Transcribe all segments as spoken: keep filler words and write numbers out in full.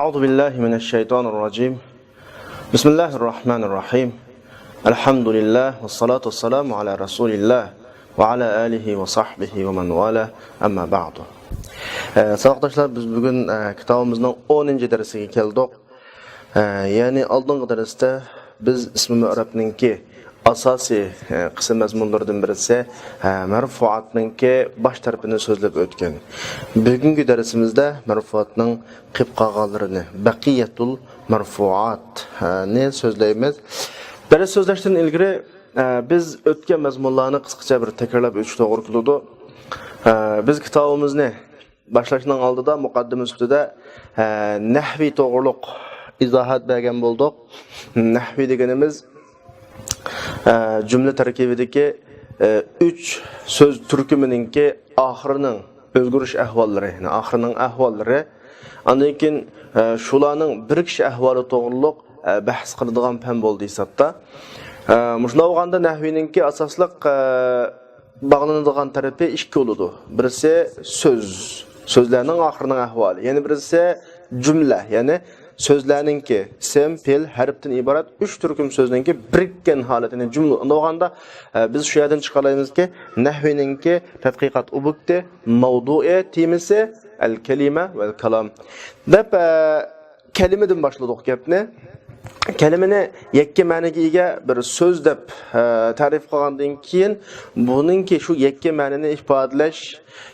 أعوذ بالله من الشيطان الرجيم. بسم الله الرحمن الرحيم. الحمد لله والصلاة والسلام على رسول الله وعلى آله وصحبه ومن والاه. أما بعد. ئە، ساۋاقداشلار، بىز بۈگۈن، ئە، كىتابىمىزنىڭ ئونىنچى دەرسىگە كەلدۇق. ئە، يەنى ئالدىنقى دەرستە بىز ئىسمى مۇئرەبنىڭكى ئاساسىي، ئە، قىسىم مەزمۇنلىرىدىن بىرسى، ئە، مەرفۇئاتنىڭكى باش تەرىپىنى سۆزلەپ ئۆتكەن. بۈگۈنكى دەرسىمىزدە مەرفۇئاتنىڭ قېلىپ قالغانلىرىنى، بەقىيەتۇل مەرفۇئاتنى سۆزلەيمىز. دەرس سۆزلەشتىن ئىلگىرى، ئە، بىز ئۆتكەن مەزمۇنلارنى قىسقىچە بىر تەكرارلاپ ئۆتۈش توغرا كېلىدۇ. ئە، بىز كىتابىمىزنى باشلاشنىڭ ئالدىدا مۇقەددىمە سۈپىتىدە، ئە، نەھۋى توغرۇلۇق ئىزاھات بەرگەن بولدۇق. نەھۋى دېگىنىمىز، ئە، جۈملە تەركىبىدىكى، ئە، ئۈچ سۆز تۈركۈمىنىڭكى ئاخىرىنىڭ ئۆزگىرىش ئەھۋاللىرى، يەنى ئاخىرىنىڭ ئەھۋاللىرى. ئاندىن كېيىن، ئە، شۇلارنىڭ بىرىكىش ئەھۋالى توغرۇلۇق، ئە، بەھس قىلىدىغان پەن بولدى ھېسابتا. ئە، مۇشۇنداق بولغاندا نەھۋىنىڭكى ئاساسلىق، ئە، باغلىنىدىغان تەرىپى ئىككى بولىدۇ. بىرسى سۆز، سۆزلەرنىڭ ئاخىرىنىڭ ئەھۋالى. يەنە بىرسى جۈملە، يەنى سۆزلەرنىڭكى ئىسىم، پېئىل، ھەرپتىن ئىبارەت ئۈچ تۈركۈم سۆزنىڭكى بىرىككەن ھالىتىنى جۈملە. ئۇنداق بولغاندا، ئە، بىز شۇ يەردىن چىقالايمىزكى، نەھۋىنىڭكى تەتقىقات ئوبيېكتى، مەۋدۇئى، تېمىسى، ئەل كەلىمە ۋەل كالام دەپ، ئە، كەلىمىدىن باشلىدۇق گەپنى. كەلىمىنى يەككە مەنىگە ئىگە بىر سۆز دەپ، ئە، تەرىپ قىلغاندىن كېيىن، بۇنىڭكى شۇ يەككە مەنىنى ئىپادىلەش،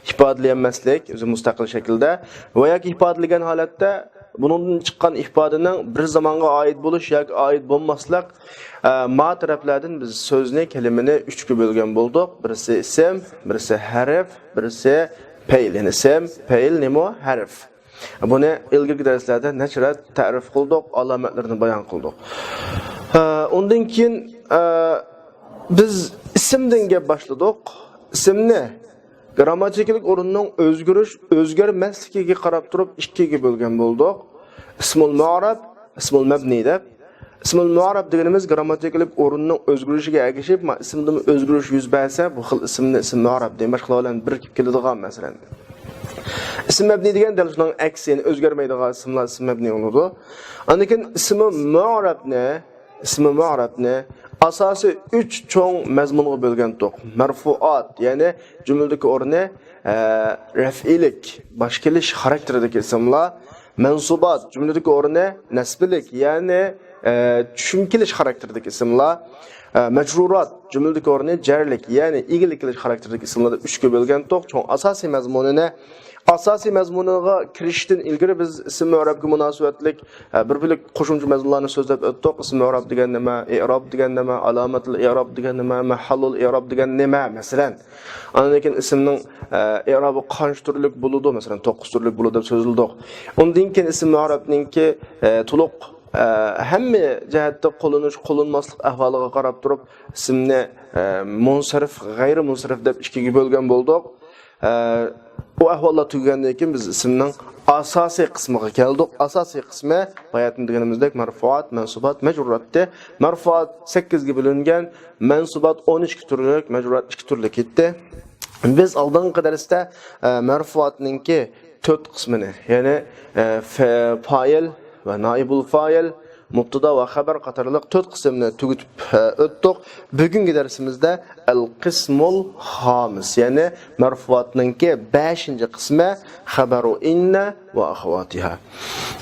ئىپادىلىيەلمەسلىك، ئۆزى مۇستەقىل شەكىلدە ۋە ياكى ئىپادىلىگەن ھالەتتە بۇنىڭدىن چىققان ئىپادىنىڭ بىر زامانغا ئائىت بولۇش ياكى ئائىت بولماسلىق، ئە، ما تەرەپلەردىن بىز سۆزنى، كەلىمىنى ئۈچكە بۆلگەن بولدۇق. بىرسى ئىسىم، بىرسى ھەرپ، بىرسى پەئىل. يەنى ئىسىم، پەئىل، نېمە؟ ھەرپ. بۇنى ئىلگىرىكى دەرسلەردە نەچچە رەت تەرىپ قىلدۇق، ئالامەتلىرىنى بايان قىلدۇق. ئە، ئۇندىن كېيىن، ئە، بىز ئىسىمدىن گەپ باشلىدۇق. ئىسىمنى گىرامماتىكىلىق ئورۇننىڭ ئۆزگىرىش، ئۆزگەرمەسلىكىگە قاراپ تۇرۇپ ئىككىگە بۆلگەن بولدۇق. ئىسمۇل مۇئرەب، ئىسمۇل مەبنى دەپ. ئىسمۇل مۇئرەب دېگىنىمىز گىرامماتىكىلىق ئورۇننىڭ ئۆزگىرىشىگە ئەگىشىپ، ما-، ئىسىمدىمۇ ئۆزگىرىش يۈز بەرسە، بۇ خىل ئىسىمنى ئىسىم مۇئرەب دەيمىز، باشقىلار بىلەن بىرىكىپ كېلىدىغان، مەسىلەن. ئىسىم مەبنى دېگەن دەل شۇنىڭ ئەكسى، يەنى ئۆزگەرمەيدىغان ئىسىملار ئىسىم مەبنى بولىدۇ. ئاندىن كېيىن ئىسمى مۇئرەبنى، ئىسمى مۇئرەبنى ئاساسىي ئۈچ چوڭ مەزمۇنغا بۆلگەنتۇق. مەرفۇئات، يەنى جۈملىدىكى ئورنى، ئە، رەفئىيلىك، باش كېلىش خاراكتېرىدىكى ئىسىملار. مەنسۇبات، جۈملىدىكى ئورنى نەسبىيلىك، يەنى، ئە، چۈشۈم كېلىش خاراكتېرىدىكى ئىسىملار. ئە، مەجرۇرات، جۈملىدىكى ئورنى جەرلىك، يەنى ئىگىلىك كېلىش خاراكتېرىدىكى ئىسىملار دەپ ئۈچكە بۆلگەنتۇق. چوڭ ئاساسىي مەزمۇنىنى، ئاساسىي مەزمۇنىغا كىرىشتىن ئىلگىرى بىز ئىسىم مۇئرەبكە مۇناسىۋەتلىك، ئە، بىر بۆلەك قوشۇمچە مەزمۇنلارنى سۆزلەپ ئۆتتۇق. ئىسىم مۇئرەب دېگەن نېمە؟ ئېئراب دېگەن نېمە؟ ئالامەتۇل ئېئراب دېگەن نېمە؟ مەھەللۇل ئېئراب دېگەن نېمە؟ مەسىلەن. ئاندىن كېيىن ئىسىمنىڭ، ئە، ئېئرابى قانچە تۈرلۈك بولىدۇ؟ مەسىلەن، توققۇز تۈرلۈك بولىدۇ دەپ سۆزلىدۇق. ئۇندىن كېيىن ئىسىم مۇئرەبنىڭكى، ئە، تولۇق، ئە، ھەممە جەھەتتە قوللىنىش، قوللانماسلىق ئەھۋالىغا قاراپ تۇرۇپ، ئىسىمنى، ئە، مۇنسەرىپ، غەيرىي مۇنسەرىپ دەپ ئىككىگە بۆلگەن بولدۇق. ئە، ئۇ ئەھۋاللار تۈگىگەندىن كېيىن بىز ئىسىمنىڭ ئاساسىي قىسمىغا كەلدۇق. ئاساسىي قىسمى باياتىن دېگىنىمىزدەك مەرفۇئات، مەنسۇبات، مەجرۇراتتى. مەرفۇئات سەككىزگە بۆلۈنگەن، مەنسۇبات ئون ئىككى تۈرلۈك، مەجرۇرات ئىككى تۈرلۈك ئىدى. بىز ئالدىنقى دەرستە، ئە، مەرفۇئاتنىڭكى تۆت قىسمىنى، يەنى، ئە، فە-، پائىل ۋە نائىبۇل فائىل، مۇبتىدا ۋە خەبەر قاتارلىق تۆت قىسىمنى تۈگىتىپ، ئە، ئۆتتۇق. بۈگۈنكى دەرسىمىزدە ئەل قىسمۇل خامىس، يەنى مەرفۇئاتنىڭكى بەشىنچى قىسمى، خەبەرۇ ئىننە ۋە ئەخەۋاتىھا.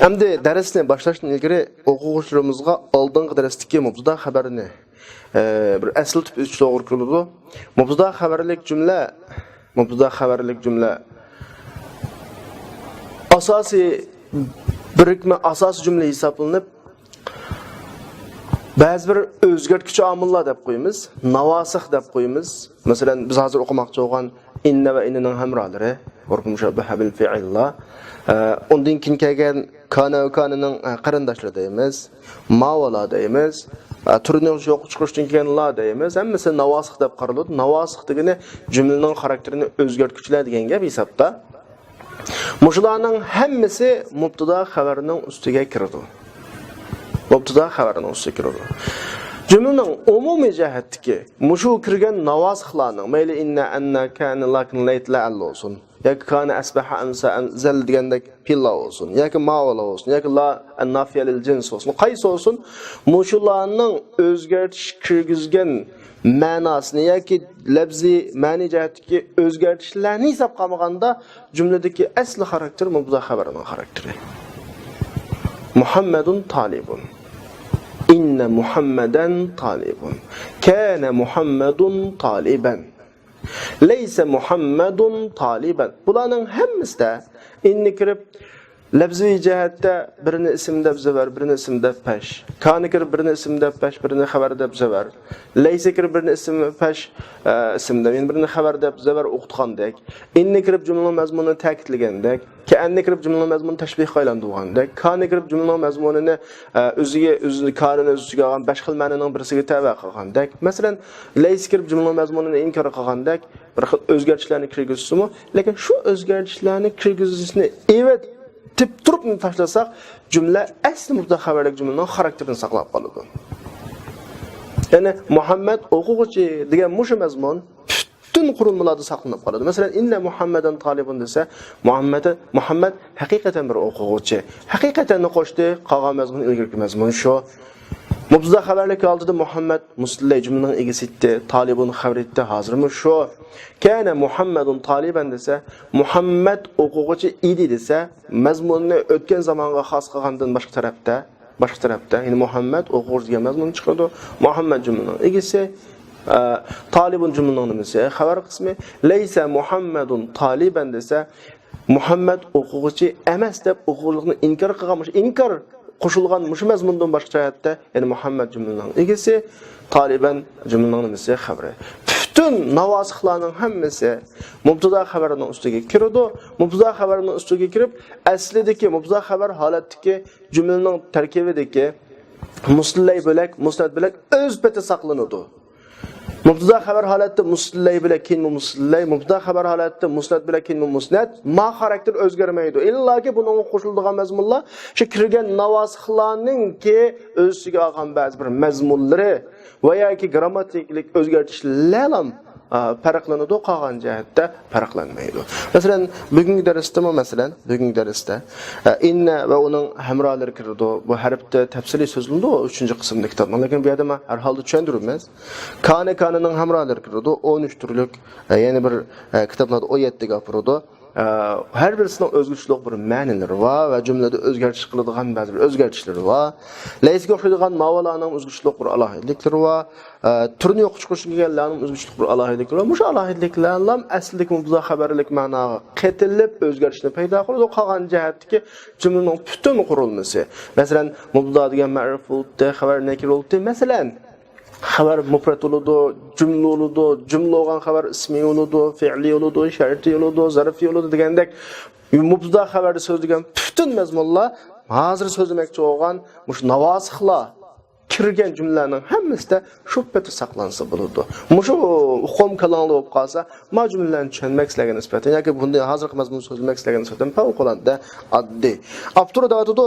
ئەمدى دەرسنى باشلاشتىن ئىلگىرى ئوقۇغۇچىلىرىمىزغا ئالدىنقى دەرستىكى مۇبتىدا خەبەرنى ئە، بىر ئەسلىتىپ ئۆتۈش توغرا كېلىدۇ. مۇبتىدا خەۋەرلىك جۈملە، مۇبتىدا خەۋەرلىك جۈملە ئاساسىي بىرىكمە، ئاساسىي جۈملە ھېسابلىنىپ، بەزى بىر ئۆزگەرتكۈچى ئامىللار دەپ قويىمىز، ناۋاسىخ دەپ قويىمىز. مەسىلەن، بىز ھازىر ئوقۇماقچى بولغان ئىننە ۋە ئىننىنىڭ ھەمراھلىرى، ئۇرۇپ مۇشەببەھە بىل فېئىللار. ئە، ئۇندىن كېيىن كەلگەن كانە ۋە كانىنىڭ، ئە، قېرىنداشلىرى دەيمىز. ماۋۇلار دەيمىز. ئە، تۈرنى يوققا چىقىرىشتىن كېيىنلار دەيمىز. ھەممىسى ناۋاسىخ دەپ قارىلىدۇ. ناۋاسىخ دېگىنى جۈملىنىڭ خاراكتېرىنى ئۆزگەرتكۈچىلەر دېگەن گەپ ھېسابتا. مۇشۇلارنىڭ ھەممىسى مۇبتىدا خەۋەرنىڭ ئۈستىگە كىرىدۇ. مۇبتىدا خەۋەرنىڭ ئۈستىگە كىرىدۇ. جۈملىنىڭ ئومۇمىي جەھەتتىكى مۇشۇ كىرگەن ناۋاسىخلارنىڭ، مەيلى ئىننە، ئەننە، كەنە، لەكىن، لەيتە، لەئەللە بولسۇن. ياكى كان، أصبح، أمسى، أنزل دېگەندەك پېئىللار بولسۇن، ياكى ما بولسۇن، ياكى لا نافىيە لىل جىنس بولسۇن، قايسى بولسۇن، مۇشۇلارنىڭ ئۆزگەرتىش كىرگۈزگەن مەناسىنى ياكى لەپزىي مەنىي جەھەتتىكى ئۆزگەرتىشلەرنى ھېسابقا ئالمىغاندا، جۈملىدىكى ئەسلى خاراكتېر مۇبتەدا خەۋەرنىڭ خاراكتېرى. محمد طالب. إن محمدا طالب. كان محمد طالبا. ليس محمد طالبا. بۇلارنىڭ ھەممىسىدە ئىننى كىرىپ، لەپزىي جەھەتتە بىرىنى ئىسىم دەپ زەۋەر، بىرىنى ئىسىم دەپ پەش. كانى كىرىپ بىرىنى ئىسىم دەپ پەش، بىرىنى خەۋەر دەپ زەۋەر. لەيسە كىرىپ بىرىنى ئىسىم پەش، ئە، ئىسىم دەپ، يەنە بىرىنى خەۋەر دەپ زەۋەر ئوقۇتقاندەك. ئىننى كىرىپ جۈملىنىڭ مەزمۇنىنى تەكىتلىگەندەك. كەئەننى كىرىپ جۈملىنىڭ مەزمۇنىنى تەشبىھقا ئايلاندۇرغاندەك. كانى كىرىپ جۈملىنىڭ مەزمۇنىنى، ئە، ئۆزىگە، ئۆزىنى، كانىنى ئۆز ئىچىگە ئالغان بەش خىل مەنىنىڭ بىرسىگە تەۋە قىلغاندەك. مەسىلەن، لەيسە كىرىپ جۈملىنىڭ مەزمۇنىنى ئىنكار قىلغاندەك. بىر خىل ئۆزگەرتىشلەرنى كىرگۈزسىمۇ، لېكىن شۇ ئۆزگەرتىشلەرنى كىرگۈزۈشنى ئېۋەتىپ تۇرۇپ تاشلىساق، جۈملە ئەسلى مۇبتەدا خەۋەرلىك جۈملىنىڭ خاراكتېرىنى ساقلاپ قالىدۇ. يەنى مۇھەممەد ئوقۇغۇچى دېگەن مۇشۇ مەزمۇن پۈتۈن قۇرۇلمىلاردا ساقلىنىپ قالىدۇ. مەسىلەن، إن محمدا طالب دېسە، مۇھەممەد، مۇھەممەد ھەقىقەتەن بىر ئوقۇغۇچى. ھەقىقەتەننى قوشتى، قالغان مەزمۇن ئىلگىرىكى مەزمۇن شۇ. مۇبتەدا خەۋەرلىك ھالىتىدە مۇھەممەد مۇستەلزىم جۈملىنىڭ ئىگىسى ئىدى، تالىبۇن خەۋىرى ئىدى، ھازىرمۇ شۇ. كان محمد طالبا دېسە، مۇھەممەد ئوقۇغۇچى ئىدى دېسە، مەزمۇننى ئۆتكەن زامانغا خاس قىلغاندىن باشقا تەرەپتە، باشقا تەرەپتە، يەنى مۇھەممەد ئوقۇغۇچى دېگەن مەزمۇننى چىقىرىدۇ. مۇھەممەد جۈملىنىڭ ئىگىسى، ئە، تالىبۇن جۈملىنىڭ نېمىسى؟ خەۋەر قىسمى. لەيسە مۇھەممەدۇن تالىبەن دېسە، مۇھەممەد ئوقۇغۇچى ئەمەس دەپ ئوقۇغۇچىلىقنى ئىنكار قىلغان، مۇشۇ ئىنكار قوشۇلغان مۇشۇ مەزمۇندىن باشقا جەھەتتە، يەنى مۇھەممەد جۈملىنىڭ ئىگىسى، تالىبەن جۈملىنىڭ نېمىسى؟ خەۋىرى. پۈتۈن ناۋاسىخلارنىڭ ھەممىسى مۇبتەدا خەۋەرنىڭ ئۈستىگە كىرىدۇ. مۇبتەدا خەۋەرنىڭ ئۈستىگە كىرىپ، ئەسلىدىكى مۇبتەدا خەۋەر ھالەتتىكى جۈملىنىڭ تەركىبىدىكى مۇستەلزىم بۆلەك، مۇسنەد بۆلەك ئۆز پېتى ساقلىنىدۇ. مۇبتەدا خەۋەر ھالەتتە مۇستەلزىم بۆلەك، كېيىنمۇ مۇستەلزىم، مۇبتەدا خەۋەر ھالەتتە مۇسنەد بۆلەك، كېيىنمۇ مۇسنەد، ما خاراكتېر ئۆزگەرمەيدۇ. ئىللاكى بۇنىڭغا قوشۇلىدىغان مەزمۇنلار شۇ كىرگەن ناۋاسىخلارنىڭكى ئۆز ئىچىگە ئالغان بەزى بىر مەزمۇنلىرى ۋە ياكى گرامماتىكىلىق ئۆزگەرتىشلەرلا، ئا، پەرقلىنىدۇ، قالغان جەھەتتە پەرقلەنمەيدۇ. مەسىلەن، بۈگۈنكى دەرستىمۇ، مەسىلەن، بۈگۈنكى دەرستە، ئە، ئىننە ۋە ئۇنىڭ ھەمراھلىرى كىرىدۇ. بۇ ھەرپتە تەپسىلىي سۆزلىنىدۇ ئۈچىنچى قىسىمدا كىتابنىڭ. لېكىن بۇ يەردە مەن ھەر ھالدا چۈشەندۈرىمىز. كانە، كانىنىڭ ھەمراھلىرى كىرىدۇ. ئون ئۈچ تۈرلۈك، ئە، يەنە بىر، ئە، كىتابلاردا ئون يەتتىگە ئاپىرىدۇ. ئە، ھەر بىرسىنىڭ ئۆزگىچىلىك بىر مەنىلىرى بار ۋە جۈملىدە ئۆزگەرتىش قىلىدىغان بەزى بىر ئۆزگەرتىشلىرى بار. لەيسىگە ئوخشايدىغان ماۋۇلارنىڭ ئۆزگىچىلىك بىر ئالاھىدىلىكلىرى بار. ئە، تۈرنى يوققا چىقىرىشقا كەلگەنلەرنىڭ ئۆزگىچىلىك بىر ئالاھىدىلىكلىرى بار. مۇشۇ ئالاھىدىلىكلەرلا ئەسلىدىكى مۇبتەدا خەۋەرلىك مەناغا قېتىلىپ ئۆزگەرتىشنى پەيدا قىلىدۇ. قالغان جەھەتتىكى جۈملىنىڭ پۈتۈن قۇرۇلمىسى. مەسىلەن، مۇبتەدا دېگەن مەرۇپ بولۇپتۇ، خەۋەر نەكىر بولۇپتۇ. مەسىلەن، خەۋەر مۇپرەت بولىدۇ، جۈملە بولىدۇ، جۈملە بولغان خەۋەر ئىسمىي بولىدۇ، فېئلىي بولىدۇ، شەرتىي بولىدۇ، زەرپىي بولىدۇ دېگەندەك، مۇبتەدا خەۋەردە سۆزلىگەن پۈتۈن مەزمۇنلار، ھازىر سۆزلىمەكچى بولغان مۇشۇ ناۋاسىخلار كىرگەن جۈملىلەرنىڭ ھەممىسىدە شۇ پېتى ساقلانسا بولىدۇ. مۇشۇ ئۇقۇم كاللاڭدا بولۇپ قالسا، ما جۈملىلەرنى چۈشەنمەك سىلەرگە نىسبەتەن ياكى بۇنى ھازىرقى مەزمۇننى سۆزلىمەك سىلەرگە نىسبەتەن پەۋقۇلئاددە ئاددىي. ئاپتورى دەۋاتىدۇ،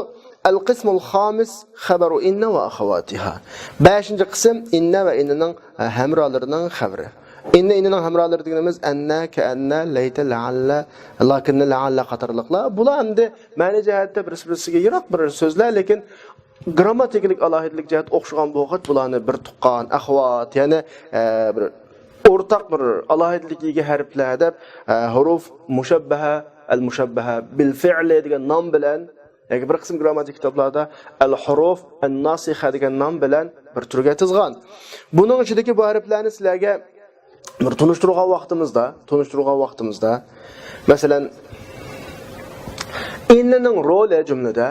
القسم الخامس خبر إن وأخواتها. بەشىنچى قىسىم ئىننە ۋە ئىننىنىڭ، ئە، ھەمراھلىرىنىڭ خەۋىرى. ئىننە، ئىننىنىڭ ھەمراھلىرى دېگىنىمىز ئەننە، كەئەننە، لەيتە، لەئەللە، لەكىننە، لەئەللە قاتارلىقلار. بۇلار ئەمدى مەنە جەھەتتە بىرسى-بىرسىگە يىراق بىر سۆزلەر، لېكىن گرامماتىكىلىق ئالاھىدىلىك جەھەت ئوخشىغان بولغاچ، بۇلارنى بىر تۇغقان، ئەخۋات، يەنى، ئە، بىر ئورتاق بىر ئالاھىدىلىككە ئىگە ھەرپلەر دەپ، ئە، ھۇرۇف مۇشەببەھە، ئەل مۇشەببەھە بىل فىئلى دېگەن نام بىلەن، ياكى بىر قىسىم گرامماتىك كىتابلاردا ئەل ھۇرۇف ئەن ناسىخە دېگەن نام بىلەن بىر تۈرگە تىزغان. بۇنىڭ ئىچىدىكى بۇ ھەرپلەرنى سىلەرگە بىر تونۇشتۇرغان ۋاقتىمىزدا، تونۇشتۇرغان ۋاقتىمىزدا، مەسىلەن، ئىننىنىڭ رولى جۈملىدە،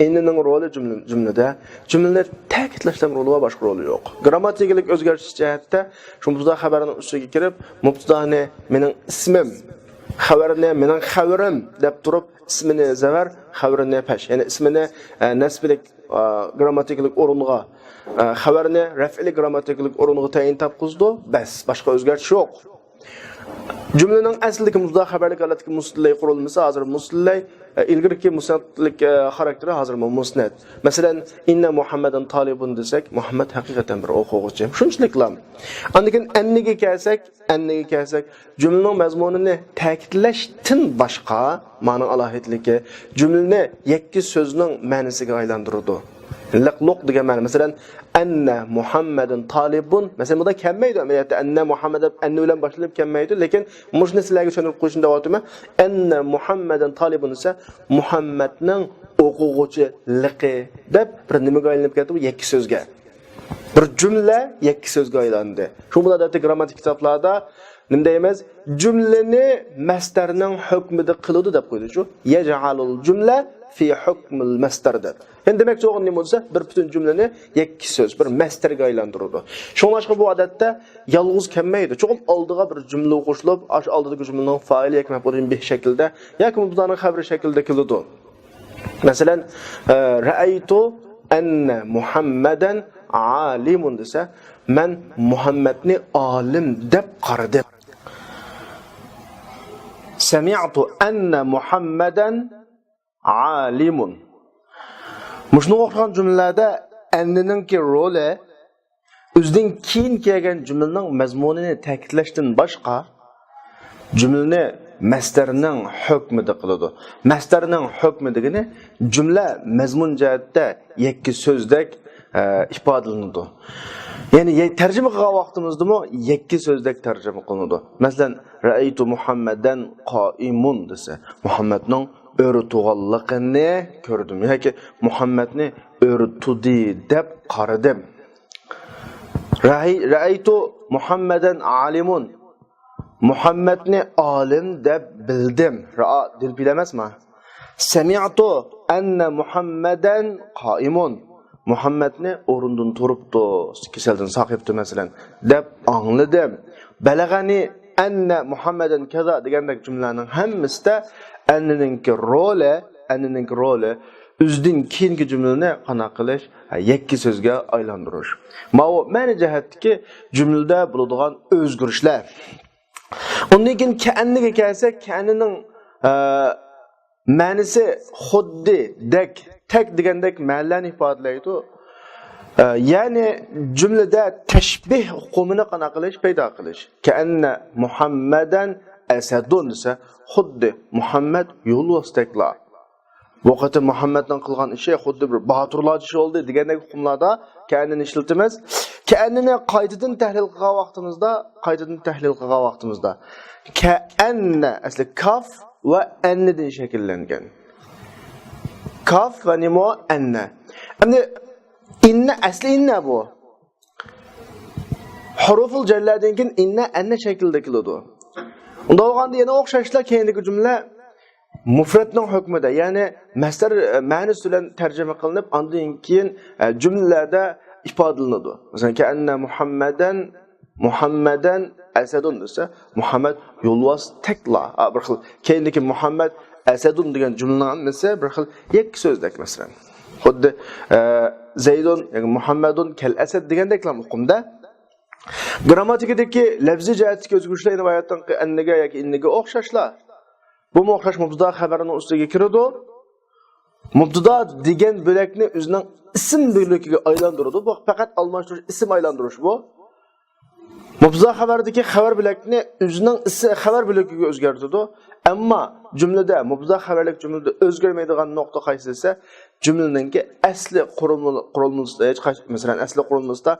ئىننىنىڭ رولى جۈملە-، جۈملىدە، جۈملىنى تەكىتلەشتىن رولى بار، باشقا رولى يوق. گرامماتىكىلىق ئۆزگەرتىش جەھەتتە شۇ مۇبتەدا خەۋەرنىڭ ئۈستىگە كىرىپ، مۇبتەدانى مېنىڭ ئىسمىم، خەۋەرنى مېنىڭ خەۋىرىم دەپ تۇرۇپ، ئىسمىنى زەۋەر، خەۋىرىنى پەش. يەنى ئىسمىنى، ئە، نەسبىلىك، ئە، گرامماتىكىلىق ئورۇنغا، ئە، خەۋەرنى رەفئىلىك گرامماتىكىلىق ئورۇنغا تەيىن تاپقۇزىدۇ. بەس، باشقا ئۆزگەرتىش يوق. جۈملىنىڭ ئەسلىدىكى مۇبتەدا خەۋەرلىك ھالەتتىكى مۇستىلەي قۇرۇلمىسى ھازىر مۇستىلەي، ئە، ئىلگىرىكى مۇستەلىك، ئە، خاراكتېرى ھازىرمۇ مۇسنەد. مەسىلەن، ئىننە مۇھەممەدەن تالىبۇن دېسەك، مۇھەممەد ھەقىقەتەن بىر ئوقۇغۇچى. شۇنچىلىكلا. ئاندىن كېيىن ئەننىگە كەلسەك، ئەننىگە كەلسەك، جۈملىنىڭ مەزمۇنىنى تەكىتلەشتىن باشقا، مانىڭ ئالاھىدىلىكى، جۈملىنى يەككە سۆزنىڭ مەنىسىگە ئايلاندۇرىدۇ. لىقلۇق دېگەن مەنە. مەسىلەن، ئەننە مۇھەممەدۇن تالىبۇن. مەسىلەن، بۇدا كەلمەيدۇ ئەمەلىيەتتە. ئەننە مۇھەممەد دەپ ئەننە بىلەن باشلىنىپ كەلمەيدۇ. لېكىن مۇشۇنى سىلەرگە چۈشەندۈرۈپ قويۇشنى دەۋاتىمەن. ئەننە مۇھەممەدەن تالىبۇن دېسە، مۇھەممەدنىڭ ئوقۇغۇچىلىقى دەپ بىر نېمىگە ئايلىنىپ كەتتى بۇ يەككە سۆزگە. بىر جۈملە يەككە سۆزگە ئايلاندى. شۇ بۇلار ئادەتتە گرامماتىك كىتابلاردا نېمە دەيمىز؟ جۈملىنى مەستەرنىڭ ھۆكمىدە قىلىدۇ دەپ قويىدۇ شۇ. يەجئەلۇل جۈملە فى ھۆكمىل مەستەر دەپ. يەنى دېمەكچى بولغىنى نېمە بولسا، بىر پۈتۈن جۈملىنى يەككە سۆز، بىر مەستەرگە ئايلاندۇرىدۇ. شۇڭلاشقا بۇ ئادەتتە يالغۇز كەلمەيدۇ. چوقۇم ئالدىغا بىر جۈملە قوشۇلۇپ، ئاشۇ ئالدىدىكى جۈملىنىڭ فائىلى ياكى مەپئۇلى بىھ شەكلىدە ياكى مۇبتادانىڭ خەۋىرى شەكلىدە كېلىدۇ. مەسىلەن، ئە، رەئەيتۇ ئەننە مۇھەممەدەن ئالىمۇن دېسە، مەن مۇھەممەدنى ئالىم دەپ قارىدىم. سەمىئتۇ ئەننە مۇھەممەدەن ئالىمۇن. مۇشۇنىڭغا ئوخشىغان جۈملىلەردە ئەننىنىڭكى رولى ئۆزىدىن كېيىن كەلگەن جۈملىنىڭ مەزمۇنىنى تەكىتلەشتىن باشقا، جۈملىنى مەستەرنىڭ ھۆكمىدە قىلىدۇ. مەستەرنىڭ ھۆكمى دېگىنى جۈملە مەزمۇن جەھەتتە يەككە سۆزدەك، ئە، ئىپادىلىنىدۇ. يەنى يە-، تەرجىمە قىلغان ۋاقتىمىزدىمۇ يەككە سۆزدەك تەرجىمە قىلىنىدۇ. مەسىلەن، رەئەيتۇ مۇھەممەدەن قائىمۇن دېسە، مۇھەممەدنىڭ ئۆرە تۇغانلىقىنى كۆردۈم ياكى مۇھەممەدنى ئۆرە تۇدى دەپ قارىدىم. رەئەي-، رەئەيتۇ مۇھەممەدەن ئالىمۇن. مۇھەممەدنى ئالىم دەپ بىلدىم. رائا دىل پىلە ئەمەسما؟ سەمىئتۇ ئەننە مۇھەممەدەن قائىمۇن. مۇھەممەدنى ئورنىدىن تۇرۇپتۇ، كېسەلدىن ساقىيىپتۇ، مەسىلەن، دەپ ئاڭلىدىم. بەلەغەنى ئەننە مۇھەممەدەن كەزا دېگەندەك جۈملىلەرنىڭ ھەممىسىدە ئەننىنىڭكى رولى، ئەننىنىڭكى رولى ئۆزىدىن كېيىنكى جۈملىنى قانداق قىلىش؟ ھە، يەككە سۆزگە ئايلاندۇرۇش. ماۋۇ مەنە جەھەتتىكى جۈملىدە بولىدىغان ئۆزگىرىشلەر. ئۇندىن كېيىن كەئەننىگە كەلسەك، كەئەننىنىڭ، ئە، مەنىسى خۇددى، دەك، تەك دېگەندەك مەنىلەرنى ئىپادىلەيدۇ. ئە، يەنى جۈملىدە تەشبىھ ئۇقۇمىنى قانداق قىلىش؟ پەيدا قىلىش. كەئەننە مۇھەممەدەن ئەسەدۇن دېسە، خۇددى مۇھەممەد يولۋاستەكلا. بۇ قېتىم مۇھەممەدنىڭ قىلغان ئىشى خۇددى بىر باتۇرلارچە ئىش بولدى دېگەندەك ئۇقۇملاردا كەئەننىنى ئىشلىتىمىز. كەئەننىنى قايتىدىن تەھلىل قىلغان ۋاقتىمىزدا، قايتىدىن تەھلىل قىلغان ۋاقتىمىزدا، كەئەننە ئەسلى كاف ۋە ئەننىدىن شەكىللەنگەن. كاف ۋە نېمە؟ ئەننە. ئەمدى ئىننە، ئەسلى ئىننە بۇ. ھۇرۇفۇل جەرلەردىن كېيىن ئىننە، ئەننە شەكلىدە كېلىدۇ. ئۇنداق بولغاندا يەنە ئوخشاشلا كەينىدىكى جۈملە مۇفرەتنىڭ ھۆكمىدە، يەنى مەسدەر، ئە، مەنىسى بىلەن تەرجىمە قىلىنىپ، ئاندىن كېيىن، ئە، جۈملىلەردە ئىپادىلىنىدۇ. مەسىلەن، كەئەننە مۇھەممەدەن، مۇھەممەدەن ئەسەدۇن دېسە، مۇھەممەد يولۋاستەكلا. ئا، بىر خىل كەينىدىكى مۇھەممەد ئەسەدۇن دېگەن جۈملىنىڭ ھەممىسى بىر خىل يەككە سۆزدەك، مەسىلەن. خۇددى، ئە، زەيدۇن ياكى مۇھەممەدۇن كەل ئەسەد دېگەندەكلا ئۇقۇمدا. گرامماتىكىدىكى لەپزىي جەھەتتىكى ئۆزگىرىشلەر رىۋايەتتىن ئەننىگە ياكى ئىننىگە ئوخشاشلا. بۇمۇ ئوخشاش مۇبتەدا خەۋەرنىڭ ئۈستىگە كىرىدۇ. مۇبتەدا دېگەن بۆلەكنى ئۆزىنىڭ ئىسىم بۆلىكىگە ئايلاندۇرىدۇ. بۇ پەقەت ئالماشتۇرۇش، ئىسىم ئايلاندۇرۇش بۇ. مۇبتەدا خەۋەردىكى خەۋەر بۆلەكنى ئۆزىنىڭ ئىسى-، خەۋەر بۆلىكىگە ئۆزگەرتىدۇ. ئەمما جۈملىدە، مۇبتەدا خەۋەرلىك جۈملىدە ئۆزگەرمەيدىغان نۇقتا قايسى دېسە، جۈملىنىڭكى ئەسلى قۇرۇلما-، قۇرۇلمىسىدا، ھېچقايسى، مەسىلەن، ئەسلى قۇرۇلمىسىدا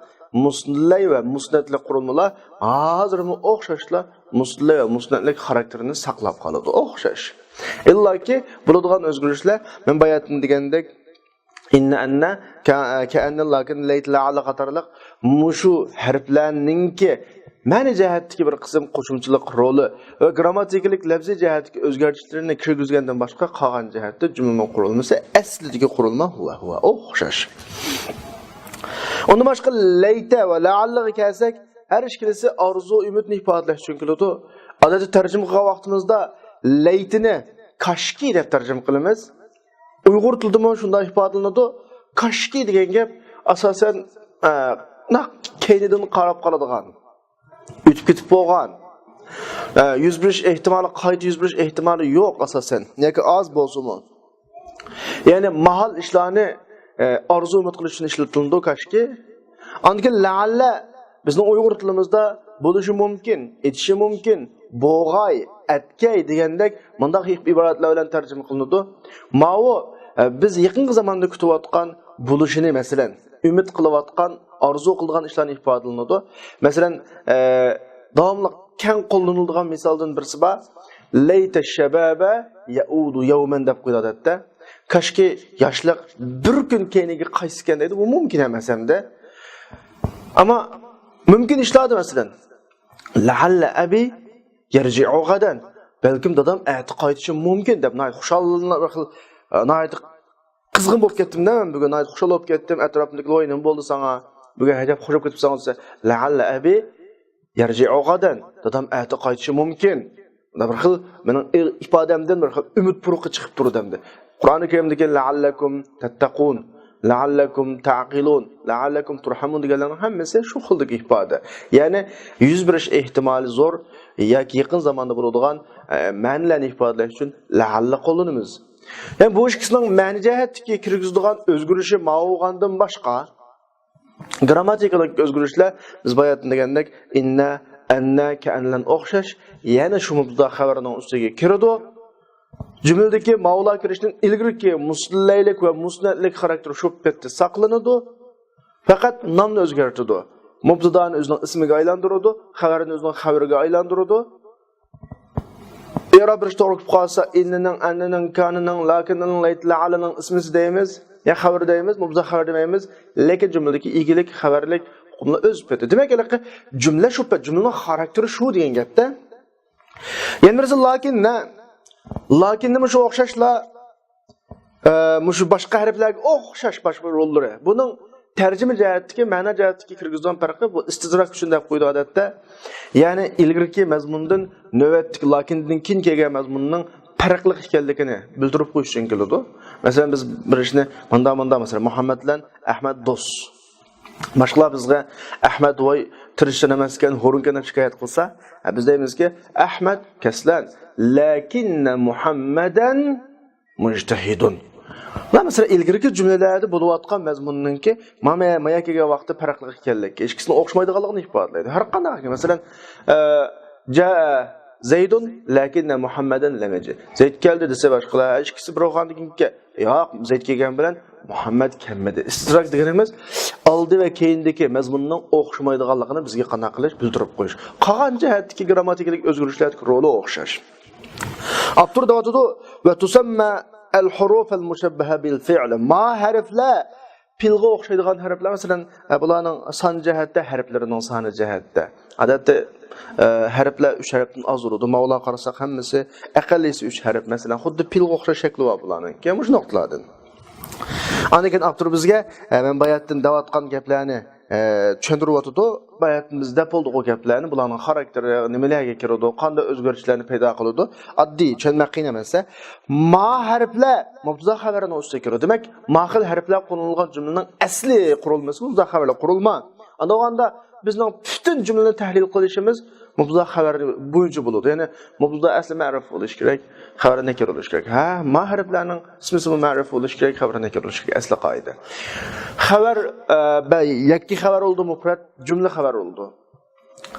مۇسنەدلەي ۋە مۇسنەدلىك قۇرۇلمىلار ھازىرمۇ ئوخشاشلا مۇسنەدلەي ۋە مۇسنەدلىك خاراكتېرىنى ساقلاپ قالىدۇ. ئوخشاش. ئىللاكى بولىدىغان ئۆزگىرىشلەر، مەن باياتىن دېگەندەك، ئىننە، ئەننە، كە-، كەئەننە، لەكىن، لەيتە، لەئەللە قاتارلىق مۇشۇ ھەرپلەرنىڭكى مەنە جەھەتتىكى بىر قىسىم قوشۇمچىلىق رولى ۋە گرامماتىكىلىق لەپزىي جەھەتتىكى ئۆزگەرتىشلىرىنى كىرگۈزگەندىن باشقا، قالغان جەھەتتە جۈملىنىڭ قۇرۇلمىسى ئەسلىدىكى قۇرۇلما ھۇۋا ھۇۋا ئوخشاش. ئۇندىن باشقا، لەيتە ۋە لەئەللىغا كەلسەك، ھەر ئىككىلىسى ئارزۇ، ئۈمىدنى ئىپادىلەش ئۈچۈن كېلىدۇ. ئادەتتە تەرجىمە قىلغان ۋاقتىمىزدا لەيتىنى كاشكى دەپ تەرجىمە قىلىمىز. ئۇيغۇر تىلىدىمۇ شۇنداق ئىپادىلىنىدۇ. كاشكى دېگەن گەپ ئاساسەن، ئە، نەق كەينىدىن قاراپ قالىدىغان، ئۆتۈپ كېتىپ بولغان، ئە، يۈز بېرىش ئېھتىمالى، قايتا يۈز بېرىش ئېھتىمالى يوق ئاساسەن. ياكى ئاز بولسىمۇ. يەنى ماھال ئىشلارنى، ئە، ئارزۇ ئۈمىد قىلىش ئۈچۈن ئىشلىتىلىدۇ كاشكى. ئاندىن كېيىن لەئەللە بىزنىڭ ئۇيغۇر تىلىمىزدا بولۇشى مۇمكىن، ئېتىشى مۇمكىن، بوغاي، ئەتكەي دېگەندەك مۇنداق ئىبارەتلەر بىلەن تەرجىمە قىلىنىدۇ. ماۋۇ، ئە، بىز يېقىنقى زاماندا كۈتۈۋاتقان بولۇشىنى، مەسىلەن، ئۈمىد قىلىۋاتقان، ئارزۇ قىلىدىغان ئىشلارنى ئىپادىلىنىدۇ. مەسىلەن، ئە، داۋاملىق كەڭ قوللىنىلىدىغان مىسالدىن بىرسى بار. لەيتە شەبابە يەئۇدۇ يەۋمەن دەپ قويىدۇ ئادەتتە. كاشكى ياشلىق بىر كۈن كەينىگە قايتسىكەن دەيدۇ. بۇ مۇمكىن ئەمەس ئەمدى. ئەمما مۇمكىن ئىشلاردە مەسىلەن، لەئەللە ئەبى يەرجىئۇ غەدەن. بەلكىم دادام ئەتە قايتىشى مۇمكىن دەپ ناھايىتى خۇشال، بىر خىل، ناھايىتى قىزغىن بولۇپ كەتتىم-دە مەن بۈگۈن، ناھايىتى خۇشال بولۇپ كەتتىم، ئەتراپىمدىكىلەر ۋاي نېمە بولدى ساڭا؟ بۈگۈن ئەجەب خۇش بولۇپ كەتتىڭ دېسە، لەئەللە ئەبى يەرجىئۇ غەدەن، دادام ئەتە قايتىشى مۇمكىن. مانا بىر خىل مېنىڭ ئىپادەمدىن بىر خىل ئۈمىد پۇرىقى چىقىپ تۇرىدۇ ئەمدى. قۇرئانى كەرىمدىكى لەئەللەكۇم تەتتەقۇن، لەئەللەكۇم تەئقىلۇن، لەئەللەكۇم تۇرھەمۇن دېگەنلەرنىڭ ھەممىسى شۇ خىلدىكى ئىپادە. يەنى يۈز بېرىش ئېھتىمالى زور ياكى يېقىن زاماندا بولىدىغان، ئە، مەنىلەرنى ئىپادىلەش ئۈچۈن لەئەللە قوللىنىمىز. يەنى بۇ ئىككىسىنىڭ مەنە جەھەتتىكى كىرگۈزىدىغان ئۆزگىرىشى ماۋۇ بولغاندىن باشقا، گرامماتىكىلىق ئۆزگىرىشلەر بىز باياتىن دېگەندەك ئىننە، ئەننە، كەئەننە بىلەن ئوخشاش، يەنە شۇ مۇبتىدا خەۋەرنىڭ ئۈستىگە كىرىدۇ. جۈملىدىكى ماۋۇلار كىرىشتىن ئىلگىرىكى مۇستىلەيلىك ۋە مۇسنەتلىك خاراكتېرى شۇ پېتتە ساقلىنىدۇ. پەقەت نامنى ئۆزگەرتىدۇ. مۇبتىدانى ئۆزىنىڭ ئىسمىگە ئايلاندۇرىدۇ، خەۋەرنى ئۆزىنىڭ خەۋىرىگە ئايلاندۇرىدۇ. ئېراب بېرىش توغرا كېلىپ قالسا، ئىننىنىڭ، ئەننىنىڭ، كانىنىڭ، لاكىننىڭ، لەيت، لەئەللىنىڭ ئىسمىسى دەيمىز، يا خەۋىرى دەيمىز، مۇبتىدا خەۋەر دېمەيمىز. لېكىن جۈملىدىكى ئىگىلىك، خەۋەرلىك ئۇقۇملار ئۆز پېتى. دېمەك، ھېلىقى جۈملە شۇ پېت، جۈملىنىڭ خاراكتېرى شۇ دېگەن گەپتە. يەنە بىرسى لاكىن، نە؟ لاكىننىمۇ شۇ ئوخشاشلا، ئە، مۇشۇ باشقا ھەرپلەرگە ئوخشاش باشقا روللىرى. بۇنىڭ تەرجىمە جەھەتتىكى، مەنە جەھەتتىكى كىرگۈزىدىغان پەرقى بۇ ئىستىدراك ئۈچۈن دەپ قويىدۇ ئادەتتە. يەنى ئىلگىرىكى مەزمۇندىن نۆۋەتتىكى لاكىندىن كېيىن كەلگەن مەزمۇننىڭ پەرقلىق ئىكەنلىكىنى بىلدۈرۈپ قويۇش ئۈچۈن كېلىدۇ. مەسىلەن، بىز بىر ئىشنى ماندا، ماندا، مەسىلەن، مۇھەممەد بىلەن ئەھمەد دوست. باشقىلار بىزگە ئەھمەد ۋاي تىرىشچان ئەمەسكەن، ھۇرۇنكەن دەپ شىكايەت قىلسا، ھە، بىز دەيمىزكى، ئەھمەد كەسلەن، لەكىننە مۇھەممەدەن مۇجتەھىدۇن. مانا مەسىلەن، ئىلگىرىكى جۈملىلەردە بولۇۋاتقان مەزمۇننىڭكى مانا مايا كەلگەن ۋاقىتتا پەرقلىق ئىكەنلىكى، ئىككىسىنىڭ ئوخشىمايدىغانلىقىنى ئىپادىلەيدۇ. ھەر قانداق، مەسىلەن، ئە، جاء زەيدۇن لەكىننە مۇھەممەدەن لەم يەجىئ. زەيد كەلدى دېسە باشقىلار، ھە، ئىككىسى بىر بولغاندىن كېيىن ياق، زەيد كەلگەن بىلەن مۇھەممەد كەلمىدى. ئىستىدراك دېگىنىمىز ئالدى ۋە كەينىدىكى مەزمۇننىڭ ئوخشىمايدىغانلىقىنى بىزگە قانداق قىلىش، بىلدۈرۈپ قويۇش. قالغان جەھەتتىكى گرامماتىكىلىق ئۆزگىرىشلەردىكى رولى ئوخشاش. ئاپتور دەۋاتىدۇ، ۋە تۇسەممە ئەل ھۇرۇف ئەل مۇشەببەھە بىل فىئل. ما ھەرپلەر پېئىلغا ئوخشايدىغان ھەرپلەر، مەسىلەن، ئە، بۇلارنىڭ سان جەھەتتە، ھەرپلىرىنىڭ سانى جەھەتتە. ئادەتتە، ئە، ھەرپلەر ئۈچ ھەرپتىن ئاز بولىدۇ. ماۋۇلارغا قارىساق، ھەممىسى ئەقەللىسى ئۈچ ھەرپ. مەسىلەن، خۇددى پېئىلغا ئوخشاش شەكلى بار بۇلارنىڭكى. مۇشۇ نۇقتىلاردىن. ئاندىن كېيىن ئاپتور بىزگە، ئە، مەن باياتتىن دەۋاتقان گەپلەرنى، ئە، چۈشەندۈرۈۋاتىدۇ. باياتتىن بىز دەپ بولدۇق ئۇ گەپلەرنى. بۇلارنىڭ خاراكتېرى نېمىلەرگە كىرىدۇ، قانداق ئۆزگىرىشلەرنى پەيدا قىلىدۇ. ئاددىي، چۈشەنمەك قىيىن ئەمەسە. ما ھەرپلەر مۇبتىدا خەۋەرنىڭ ئۈستىگە كىرىدۇ. دېمەك، ما خىل ھەرپلەر قوللىنىلغان جۈملىنىڭ ئەسلى قۇرۇلمىسى مۇبتىدا خەۋەرلىك قۇرۇلما. ئاندىن بولغاندا بىزنىڭ پۈتۈن جۈملىنى تەھلىل قىلىشىمىز مۇبتىدا خەۋەر بويىچە بولىدۇ. يەنى مۇبتىدا ئەسلى مەرۇپ بولۇشى كېرەك، خەۋەر نەكىر بولۇشى كېرەك. ھە، ما ھەرپلەرنىڭ ئىسمىسىمۇ مەرۇپ بولۇشى كېرەك، خەۋەر نەكىر بولۇشى كېرەك. ئەسلى قائىدە. خەۋەر، ئە، بە-، يەككە خەۋەر بولىدۇ، مۇپرەت جۈملە خەۋەر بولىدۇ.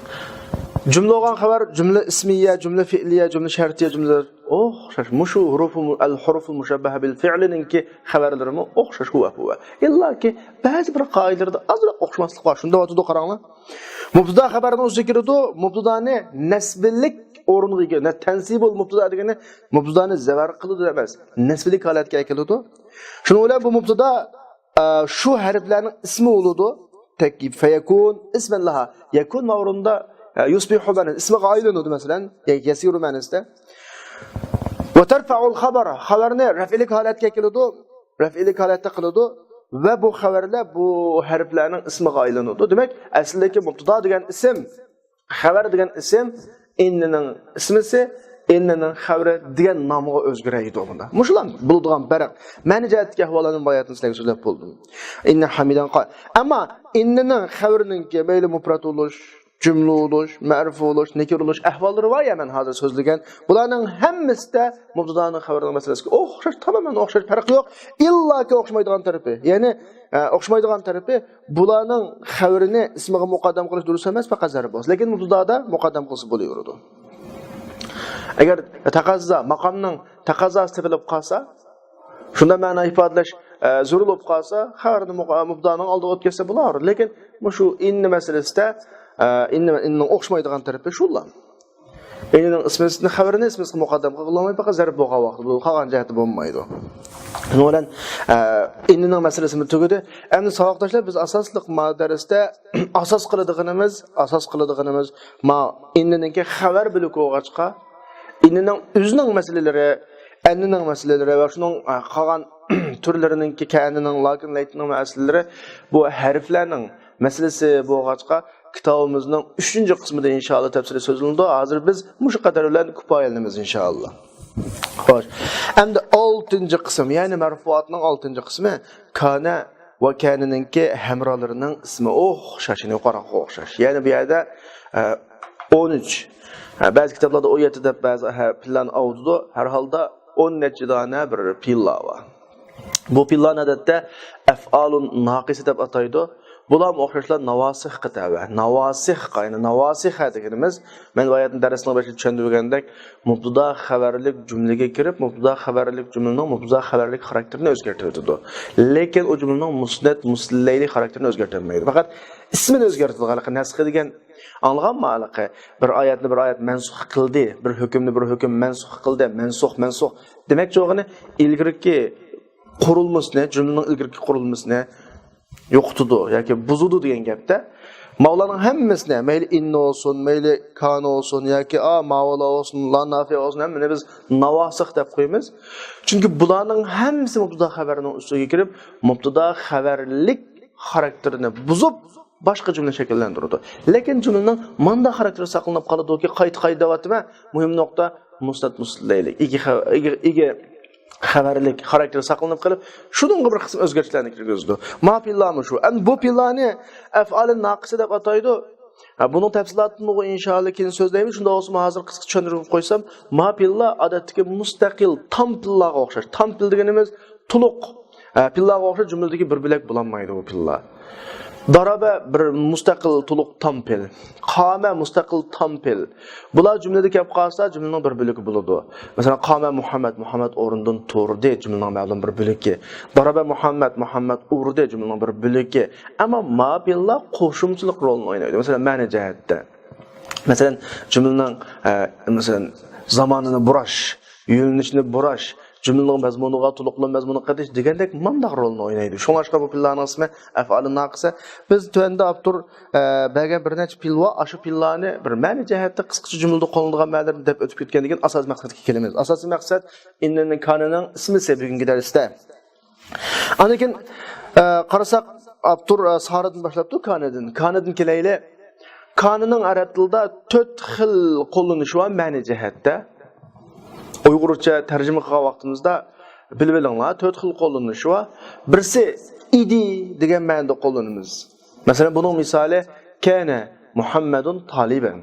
جۈملە بولغان خەۋەر، جۈملە ئىسمىيە، جۈملە فېئلىيە، جۈملە شەرتىيە، جۈملە ئوخشاش. مۇشۇ ھۇرۇفۇ مۇ-، ئەل ھۇرۇفۇل مۇشەببەھە بىل فېئلىنىڭكى خەۋەرلىرىمۇ ئوخشاش، ھۇۋە ھۇۋە. ئىللاكى بەزى بىر قائىدىلىرىدە ئازراق ئوخشىماسلىق بار. شۇندا ئاتىدۇ، قاراڭلار. مۇبتىدا خەۋەرنىڭ ئۆزى كىرىدۇ، مۇبتىدانى نەسبىلىك ئورۇنغا ئىگە-، نە-، تەنسىبۇل مۇبتىدا دېگىنى مۇبتىدانى زەۋەر قىلىدۇ ئەمەس، نەسبىلىك ھالەتكە ئەكېلىدۇ. شۇنىڭ بىلەن بۇ مۇبتىدا، ئە، شۇ ھەرپلەرنىڭ ئىسمى بولىدۇ. تەككى فەيەكۇن ئىسمەن لەھا. يەكۇن ماۋۇرۇندا، ئە، يۇسبىھۇ مەنە ئىسمىغا ئايلىنىدۇ، مەسىلەن، يە-، يەسىرۇ مەنىسىدە. ۋە تەرفەئۇل خەبەر، خەۋەرنى رەفئىلىك ھالەتكە ئەكېلىدۇ، رەفئىلىك ھالەتتە قىلىدۇ. ۋە بۇ خەۋەرلەر بۇ ھەرپلەرنىڭ ئىسمىغا ئايلىنىدۇ. دېمەك، ئەسلىدىكى مۇبتىدا دېگەن ئىسىم، خەۋەر دېگەن ئىسىم ئىننىنىڭ ئىسمىسى، ئىننىنىڭ خەۋىرى دېگەن نامغا ئۆزگىرەيدۇ بۇندا. مۇشۇلار بولىدىغان پەرق. مەنە جەھەتتىكى ئەھۋاللارنى باياتىن سىلەرگە سۆزلەپ بولدۇم. ئىننە ھەمىدەن قال. ئەمما ئىننىنىڭ خەۋىرىنىڭكى مەيلى مۇپرەت بولۇش، جۈملە بولۇش، مەرىپە بولۇش، نەكىرە بولۇش ئەھۋاللىرى بار يا مەن ھازىر سۆزلىگەن. بۇلارنىڭ ھەممىسىدە مۇبتىدانىڭ خەۋىرىنىڭ مەسىلىسىگە ئوخشاش، تامامەن ئوخشاش، پەرق يوق. ئىللاكى ئوخشىمايدىغان تەرىپى، يەنى، ئە، ئوخشىمايدىغان تەرىپى بۇلارنىڭ خەۋىرىنى ئىسمىغا مۇقەددەم قىلىش دۇرۇس ئەمەس، پەقەت زەرب بولسا. لېكىن مۇبتىدادا مۇقەددەم قىلسا بولۇۋېرىدۇ. ئەگەر تەقەززا، ماقامنىڭ تەقەززاسى تېپىلىپ قالسا، شۇنداق مەنا ئىپادىلەش، ئە، زۆرۈر بولۇپ قالسا، خەۋەرنى مۇق-، مۇبتادانىڭ ئالدىغا ئۆتكۈزسە بولار. لېكىن مۇشۇ ئىننى مەسىلىسىدە، ئە، ئىننى، ئىننىڭ ئوخشىمايدىغان تەرىپى شۇلا. ئىننىنىڭ ئىسمىسىنى، خەۋىرىنى ئىسمىسىغا مۇقەددەم قىلغىلى بولمايدۇ، پەقەت زەرب بولغان ۋاقىتتا بولىدۇ، قالغان جەھەتتە بولمايدۇ. شۇنىڭ بىلەن، ئە، ئىننىنىڭ مەسىلىسىمۇ تۈگىدى. ئەمدى ساۋاقداشلار، بىز ئاساسلىق ما دەرستە ئاساس قىلىدىغىنىمىز، ئاساس قىلىدىغىنىمىز ما ئىننىنىڭكى خەۋەر بۆلىكى بولغاچقا، ئىننىنىڭ ئۆزىنىڭ مەسىلىلىرى، ئەننىنىڭ مەسىلىلىرى ۋە شۇنىڭ، ئە، قالغان تۈرلىرىنىڭكى كەننىنىڭ، لاكىن، لەيتنىڭ مەسىلىلىرى بۇ ھەرپلەرنىڭ مەسىلىسى بولغاچقا، كىتابىمىزنىڭ ئۈچىنچى قىسمىدا ئىنشائاللا تەپسىلىي سۆزلىنىدۇ. ھازىر بىز مۇشۇ قەدەر بىلەن كۇپايىلىنىمىز ئىنشائاللا. خوش. ئەمدى ئالتىنچى قىسىم، يەنى مەرفۇئاتنىڭ ئالتىنچى قىسمى كانە ۋە كەنىنىڭكى ھەمرالىرىنىڭ ئىسمى ئوخشاش، يەنى يۇقىرىقىغا ئوخشاش. يەنى بۇ يەردە، ئە، ئون ئۈچ، ئە، بەزى كىتابلاردا ئون يەتتە دەپ بەزى، ھە، پىللانى ئاۋۇتىدۇ. ھەر ھالدا ئون نەچچە دانە بىر پىللا بار. بۇ پىللانى ئادەتتە ئەفئالۇن ناقىسە دەپ ئاتايدۇ. بۇلارمۇ ئوخشاشلا ناۋاسىخقا تەۋە. ناۋاسىخقا، يەنى ناۋاسىخە دېگىنىمىز، مەن بۇ ئايەتنى دەرسنىڭ بېشىدا چۈشەندۈرگەندەك، مۇبتىدا خەۋەرلىك جۈملىگە كىرىپ، مۇبتىدا خەۋەرلىك جۈملىنىڭ مۇبتىدا خەۋەرلىك خاراكتېرىنى ئۆزگەرتىۋېتىدۇ. لېكىن ئۇ جۈملىنىڭ مۇسنەت، مۇسلەيلىك خاراكتېرىنى ئۆزگەرتەلمەيدۇ. پەقەت ئىسمىنى ئۆزگەرتىدۇ. ھېلىقى نەسخ دېگەن، ئاڭلىغانما ھېلىقى؟ بىر ئايەتنى بىر ئايەت مەنسۇخ قىلدى، بىر ھۆكۈمنى بىر ھۆكۈم مەنسۇخ قىلدى، مەنسۇخ، مەنسۇخ. دېمەكچى بولغىنى، ئىلگىرىكى قۇرۇلمىسىنى، جۈملىنىڭ ئىلگىرىكى قۇرۇلمىسىنى يوقىتىدۇ ياكى بۇزىدۇ دېگەن گەپتە. ماۋۇلارنىڭ ھەممىسىنى، مەيلى ئىننى بولسۇن، مەيلى كانى بولسۇن ياكى ئا، ماۋۇلار بولسۇن، لا نافىيە بولسۇن، ھەممىنى بىز ناۋاسىخ دەپ قويىمىز. چۈنكى بۇلارنىڭ ھەممىسى مۇبتىدا خەۋەرنىڭ ئۈستىگە كىرىپ، مۇبتىدا خەۋەرلىك خاراكتېرىنى بۇزۇپ، باشقا جۈملە شەكىللەندۈرىدۇ. لېكىن جۈملىنىڭ مانداق خاراكتېرى ساقلىنىپ قالىدۇكى، قايتا-قايتا دەۋاتىمەن، مۇھىم نۇقتا، مۇسنەت مۇسلەيلىك، ئىگە خە-، ئىگە، ئىگە خەۋەرلىك خاراكتېرى ساقلىنىپ قېلىپ، شۇنىڭغا بىر قىسىم ئۆزگەرتىشلەرنى كىرگۈزىدۇ. ما پىللامۇ شۇ. ئەمدى بۇ پىللانى ئەفئالى ناقىسە دەپ ئاتايدۇ. ھە، بۇنىڭ تەپسىلاتىنى ئىنشائاللا كېيىن سۆزلەيمىز. شۇنداق بولسىمۇ، ھازىر قىسقىچە چۈشەندۈرۈپ قويسام، ما پىللا ئادەتتىكى مۇستەقىل تام پىللاغا ئوخشاش. تام پىل دېگىنىمىز تولۇق، ھە، پىللاغا ئوخشاش جۈملىدىكى بىر بۆلەك بولالمايدۇ بۇ پىللا. دارابە بىر مۇستەقىل تولۇق تام پىل. قامە مۇستەقىل تام پىل. بۇلار جۈملىدە كەپ قالسا، جۈملىنىڭ بىر بۆلىكى بولىدۇ. مەسىلەن، قامە مۇھەممەد، مۇھەممەد ئورنىدىن تۇردى، جۈملىنىڭ مەلۇم بىر بۆلىكى. دارابە مۇھەممەد، مۇھەممەد ئۇردى، جۈملىنىڭ بىر بۆلىكى. ئەمما ما پىللا قوشۇمچىلىق رولىنى ئوينايدۇ. مەسىلەن، مەنە جەھەتتە. مەسىلەن، جۈملىنىڭ، ئە، مەسىلەن، زامانىنى بۇراش، يۆنىلىشنى بۇراش، جۈملىنىڭ مەزمۇنىغا، تولۇقلىما مەزمۇنىغا قېتىش دېگەندەك مانداق رولنى ئوينايدۇ. شۇڭلاشقا بۇ پىللانىڭ ئىسمى ئەفئالى ناقىسە. بىز تۆۋەندە ئاپتور، ئە، بەرگەن بىر نەچچە پىل بار، ئاشۇ پىللانى بىر مەنە جەھەتتە قىسقىچە جۈملىدە قوللىنىدىغان مەنىلەرنى دەپ ئۆتۈپ كەتكەندىن كېيىن ئاساسىي مەقسەتكە كېلىمىز. ئاساسىي مەقسەت ئىننىنىڭ كانىنىڭ ئىسمىسى بۈگۈنكى دەرستە. ئاندىن كېيىن، ئە، قارىساق، ئاپتور، ئە، سارىدىن باشلاپتۇ، كانىدىن. كانىدىن كېلەيلى. كانىنىڭ ئەرەب تىلىدا تۆت خىل قوللىنىشى بار مەنە جەھەتتە. ئۇيغۇرچە تەرجىمە قىلغان ۋاقتىمىزدا بىلىۋېلىڭلار، تۆت خىل قوللىنىشى بار. بىرسى ئىدى دېگەن مەنىدە قوللىنىمىز. مەسىلەن، بۇنىڭ مىسالى، كەنە مۇھەممەدۇن تالىبەن.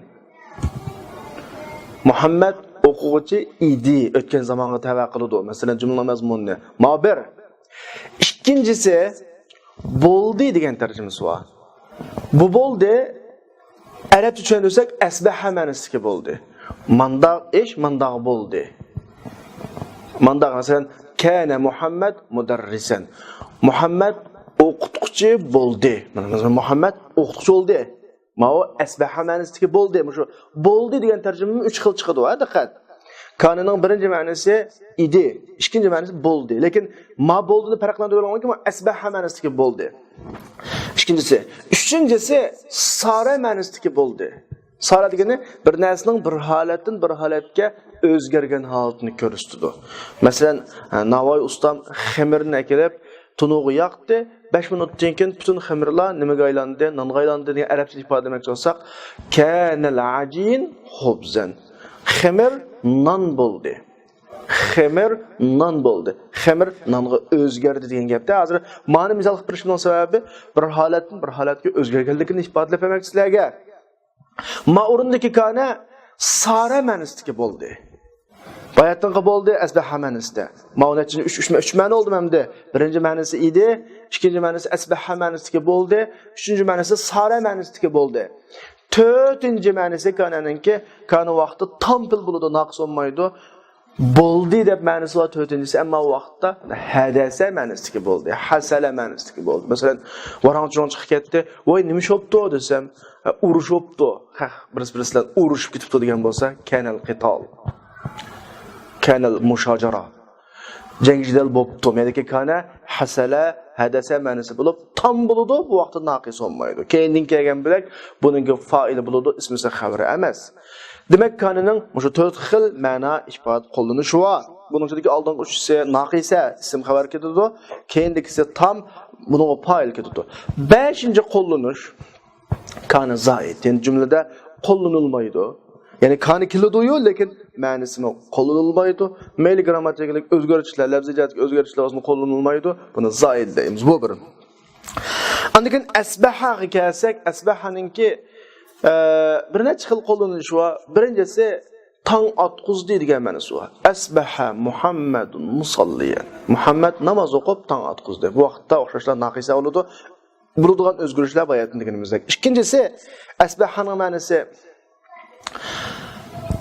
مۇھەممەد ئوقۇغۇچى ئىدى، ئۆتكەن زامانغا تەۋە قىلىدۇ. مەسىلەن، جۈملىنىڭ مەزمۇنىنى. ما بىر. ئىككىنچىسى، بولدى دېگەن تەرجىمىسى بار. بۇ بولدى، ئەرەبچە چۈشەندۈرسەك، ئەسبەھە مەنىسىدىكى بولدى. مانداق ئىش، مانداق بولدى. مانداق، مەسىلەن، كەنە مۇھەممەد مۇدەررىسەن. مۇھەممەد ئوقۇتقۇچى بولدى. مانا، مەسىلەن، مۇھەممەد ئوقۇتقۇچى بولدى. ماۋۇ ئەسبەھە مەنىسىدىكى بولدى. مۇشۇ بولدى دېگەن تەرجىمىمۇ ئۈچ خىل چىقىدۇ، ھە، دىققەت. كانىنىڭ بىرىنچى مەنىسى ئىدى، ئىككىنچى مەنىسى بولدى. لېكىن ما بولدىنى پەرقلەندۈرۈۋالغاندىن كېيىن ئەسبەھە مەنىسىدىكى بولدى. ئىككىنچىسى. ئۈچىنچىسى سارە مەنىسىدىكى بولدى. سارە دېگىنى بىر نەرسىنىڭ بىر ھالەتتىن بىر ھالەتكە ئۆزگەرگەن ھالىتىنى كۆرسىتىدۇ. مەسىلەن، ناۋاي ئۇستام خېمىرنى ئەكېلىپ، تونۇغا ياقتى. بەش مىنۇتتىن كېيىن پۈتۈن خېمىرلار نېمىگە ئايلاندى؟ نانغا ئايلاندى دېگەن ئەرەبچە ئىپادىلىمەكچى بولساق، كانەل ئاجىن خۇبزەن. خېمىر نان بولدى. خېمىر نان بولدى. خېمىر نانغا ئۆزگەردى دېگەن گەپتە. ھازىر مانا مىسال قىلىپ بېرىشىمنىڭ سەۋەبى بىر ھالەتتىن بىر ھالەتكە ئۆزگەرگەنلىكىنى ئىپادىلەپ بەرمەكچى سىلەرگە. ما ئورۇندىكى كانە سارە مەنىسىدىكى بولدى. باياتىنقى بولدى، ئەسبەھە مەنىسىدە. ماۋۇ نەچچىنچى؟ ئۈچ، ئۈچ، ئۈچ مەنە بولدى ئەمدى. بىرىنچى مەنىسى ئىدى، ئىككىنچى مەنىسى ئەسبەھە مەنىسىدىكى بولدى، ئۈچىنچى مەنىسى سارە مەنىسىدىكى بولدى. تۆتىنچى مەنىسى كانەنىڭكى، كانە ۋاقتى تام پېئىل بولىدۇ، ناقىس بولمايدۇ. بولدى دەپ مەنىسى بار تۆتىنچىسى، ئەمما ۋاقىتتا ھەدەسە مەنىسىدىكى بولدى، ھەسەلە مەنىسىدىكى بولدى. مەسىلەن، ۋاراڭ-چۇرۇڭ چىقىپ كەتتى، ۋاي، نېمە ئىش بوپتۇ دېسەم، ئۇرۇش بوپتۇ، ھە، بىرسى-بىرسى بىلەن ئۇرۇشۇپ كېتىپتۇ دېگەن بولسا، كانەل قىتال، كانەل مۇشاجارا، جەڭ-جېدەل بوپتۇ. يەنىكى كانە ھەسەلە، ھەدەسە مەنىسى بولۇپ، تام بولىدۇ، بۇ ۋاقىتتا ناقىس بولمايدۇ. كەينىدىن كەلگەن بۆلەك بۇنىڭكى فائىلى بولىدۇ، ئىسمىسى خەۋىرى ئەمەس. دېمەك، كانىنىڭ مۇشۇ تۆت خىل مەنا ئىپادە قوللىنىشى بار. بۇنىڭ ئىچىدىكى ئالدىنقى ئۈچىسى ناقىسە، ئىسىم خەۋەر كېتىدۇ. كەينىدىكىسى تام، بۇنىڭغا پائىل كېتىدۇ. بەشىنچى قوللىنىش، كانە زائىد. يەنى جۈملىدە قوللىنىلمايدۇ. يەنى كانە كېلىدۇيۇ، لېكىن مەنىسىمۇ قوللىنىلمايدۇ. مەيلى گىرامماتىكىلىق ئۆزگەرتىشلەر، لەپزىي جەھەتتىكى ئۆزگەرتىشلەر بولسىمۇ قوللىنىلمايدۇ. بۇنى زائىد دەيمىز. بۇ بىر. ئاندىن كېيىن ئەسبەھەگە كەلسەك، ئەسبەھەنىڭكى، ئە، بىر نەچچە خىل قوللىنىشى بار. بىرىنچىسى، تاڭ ئاتقۇزدى دېگەن مەنىسى بار. ئەسبەھە مۇھەممەدۇن مۇساللىيەن. مۇھەممەد ناماز ئوقۇپ، تاڭ ئاتقۇزدى. بۇ ۋاقىتتا ئوخشاشلا ناقىسە بولىدۇ. بولىدىغان ئۆزگىرىشلەر باياتىن دېگىنىمىزدەك. ئىككىنچىسى، ئەسبەھەنىڭ مەنىسى،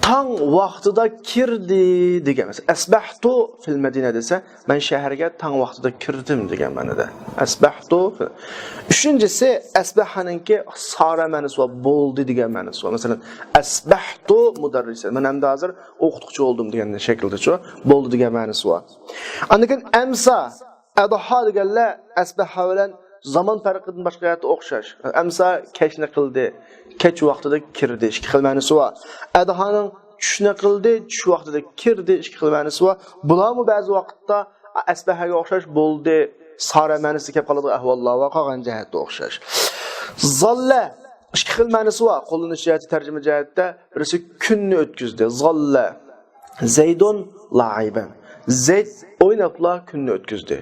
تاڭ ۋاقتىدا كىردى دېگەن. مەسىلەن، ئەسبەھتۇ فىل مەدىنە دېسە، مەن شەھەرگە تاڭ ۋاقتىدا كىردىم دېگەن مەنىدە. ئەسبەھتۇ. ئۈچىنچىسى، ئەسبەھەنىڭكى سارە مەنىسى بار، بولدى دېگەن مەنىسى بار. مەسىلەن، ئەسبەھتۇ مۇدەررىسەن. مەن ئەمدى ھازىر ئوقۇتقۇچى بولدۇم دېگەن شەكىلدىچۇ، بولدى دېگەن مەنىسى بار. ئاندىن كېيىن ئەمسا، ئەدھا دېگەنلەر ئەسبەھە بىلەن زامان پەرقىدىن باشقا يەردە ئوخشاش. ئەمسا كەچنى قىلدى، كەچ ۋاقتىدا كىردى، ئىككى خىل مەنىسى بار. ئەدھانىڭ چۈشنى قىلدى، چۈش ۋاقتىدا كىردى، ئىككى خىل مەنىسى بار. بۇلارمۇ بەزى ۋاقىتتا ئەسبەھەگە ئوخشاش بولدى، سارە مەنىسىدە كەپ قالىدىغان ئەھۋاللار بار، قالغان جەھەتتە ئوخشاش. زاللە، ئىككى خىل مەنىسى بار قوللىنىش جەھەتتە، تەرجىمە جەھەتتە. بىرسى كۈننى ئۆتكۈزدى، زاللە زەيدۇن لائىبەن. زەيد ئويناپلا كۈننى ئۆتكۈزدى.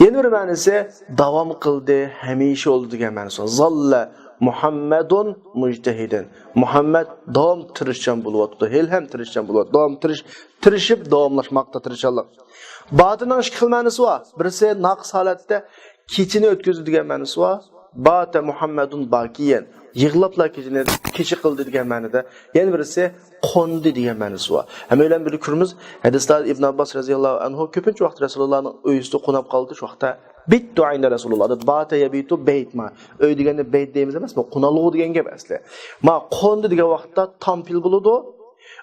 يەنە بىر مەنىسى داۋام قىلدى، ھەمىشە بولدى دېگەن مەنىسى بار. زاللە مۇھەممەدۇن مۇجتەھىدەن. مۇھەممەد داۋام تىرىشچان بولۇۋاتىدۇ، ھېلىھەم تىرىشچان بولۇۋاتىدۇ. داۋام تىرىش، تىرىشىپ داۋاملاشماقتا، تىرىشچانلىق. باتىنىڭ ئىككى خىل مەنىسى بار. بىرسى ناقىس ھالەتتە كېچىنى ئۆتكۈزدى دېگەن مەنىسى بار. باتە مۇھەممەدۇن باكىيەن. يىغلاپلا كېچىنى، كېچە قىلدى دېگەن مەنىدە. يەنە بىرسى قوندى دېگەن مەنىسى بار. ھەممەيلەن بىللە كۆرىمىز، ھەدىستە ئىبن ئابباس رەزىياللاھۇ ئەنھۇ كۆپىنچە ۋاقىت رەسۇلۇللاھنىڭ ئۆيىسىدە قوناپ قالدى. شۇ ۋاقىتتا بىتتۇ ئىندە رەسۇلۇللاھ دەپ، باتە يەبىتۇ بەيت ما. ئۆي دېگەندە بەيت دەيمىز ئەمەسمۇ، قونالغۇ دېگەن گەپ ئەسلى. ما قوندى دېگەن ۋاقىتتا تام پېئىل بولىدۇ.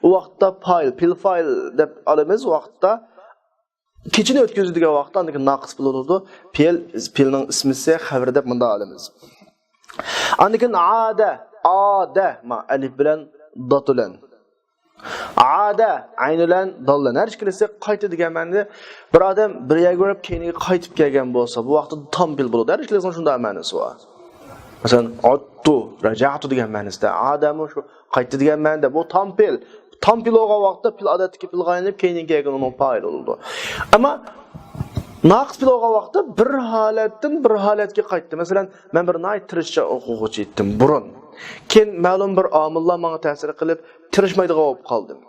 ئۇ ۋاقىتتا پائىل، پېئىل فائىل دەپ ئالىمىز. ئۇ ۋاقىتتا كېچىنى ئۆتكۈزدى دېگەن ۋاقىتتا ئاندىن كېيىن ناقىس بولىدۇ. پېئىل، پېئىلنىڭ ئىسمىسى خەۋىرى دەپ مۇنداق ئالىمىز. ئاندىن كېيىن ئادە، ئادە، ما، ئەلىپ بىلەن دات بىلەن. ئادە، ئەين بىلەن دال بىلەن. ھەر ئىككىلىسى قايتا دېگەن مەنىدە. بىر ئادەم بىر يەرگە بېرىپ كەينىگە قايتىپ كەلگەن بولسا، بۇ ۋاقىتتا تام پېئىل بولىدۇ. ھەر ئىككىلىسىنىڭ شۇنداق مەنىسى بار. مەسىلەن، ئۇدتۇ، رەجەئتۇ دېگەن مەنىسىدە. ئادەمۇ شۇ قايتتى دېگەن مەنىدە. بۇ تام پېئىل. تام پېئىل بولغان ۋاقىتتا پېئىل ئادەتتىكى پېئىلغا ئايلىنىپ، كەينىگە كەلگەن ئۇنىڭ پائىلى بولىدۇ. ئەمما ناقىس پېئىل بولغان ۋاقىتتا بىر ھالەتتىن بىر ھالەتكە قايتتى. مەسىلەن، مەن بىر ناھايىتى تىرىشچان ئوقۇغۇچى ئىدىم بۇرۇن. كېيىن مەلۇم بىر ئامىللار ماڭا تەسىر قىلىپ، تىرىشمايدىغان بولۇپ قالدىم.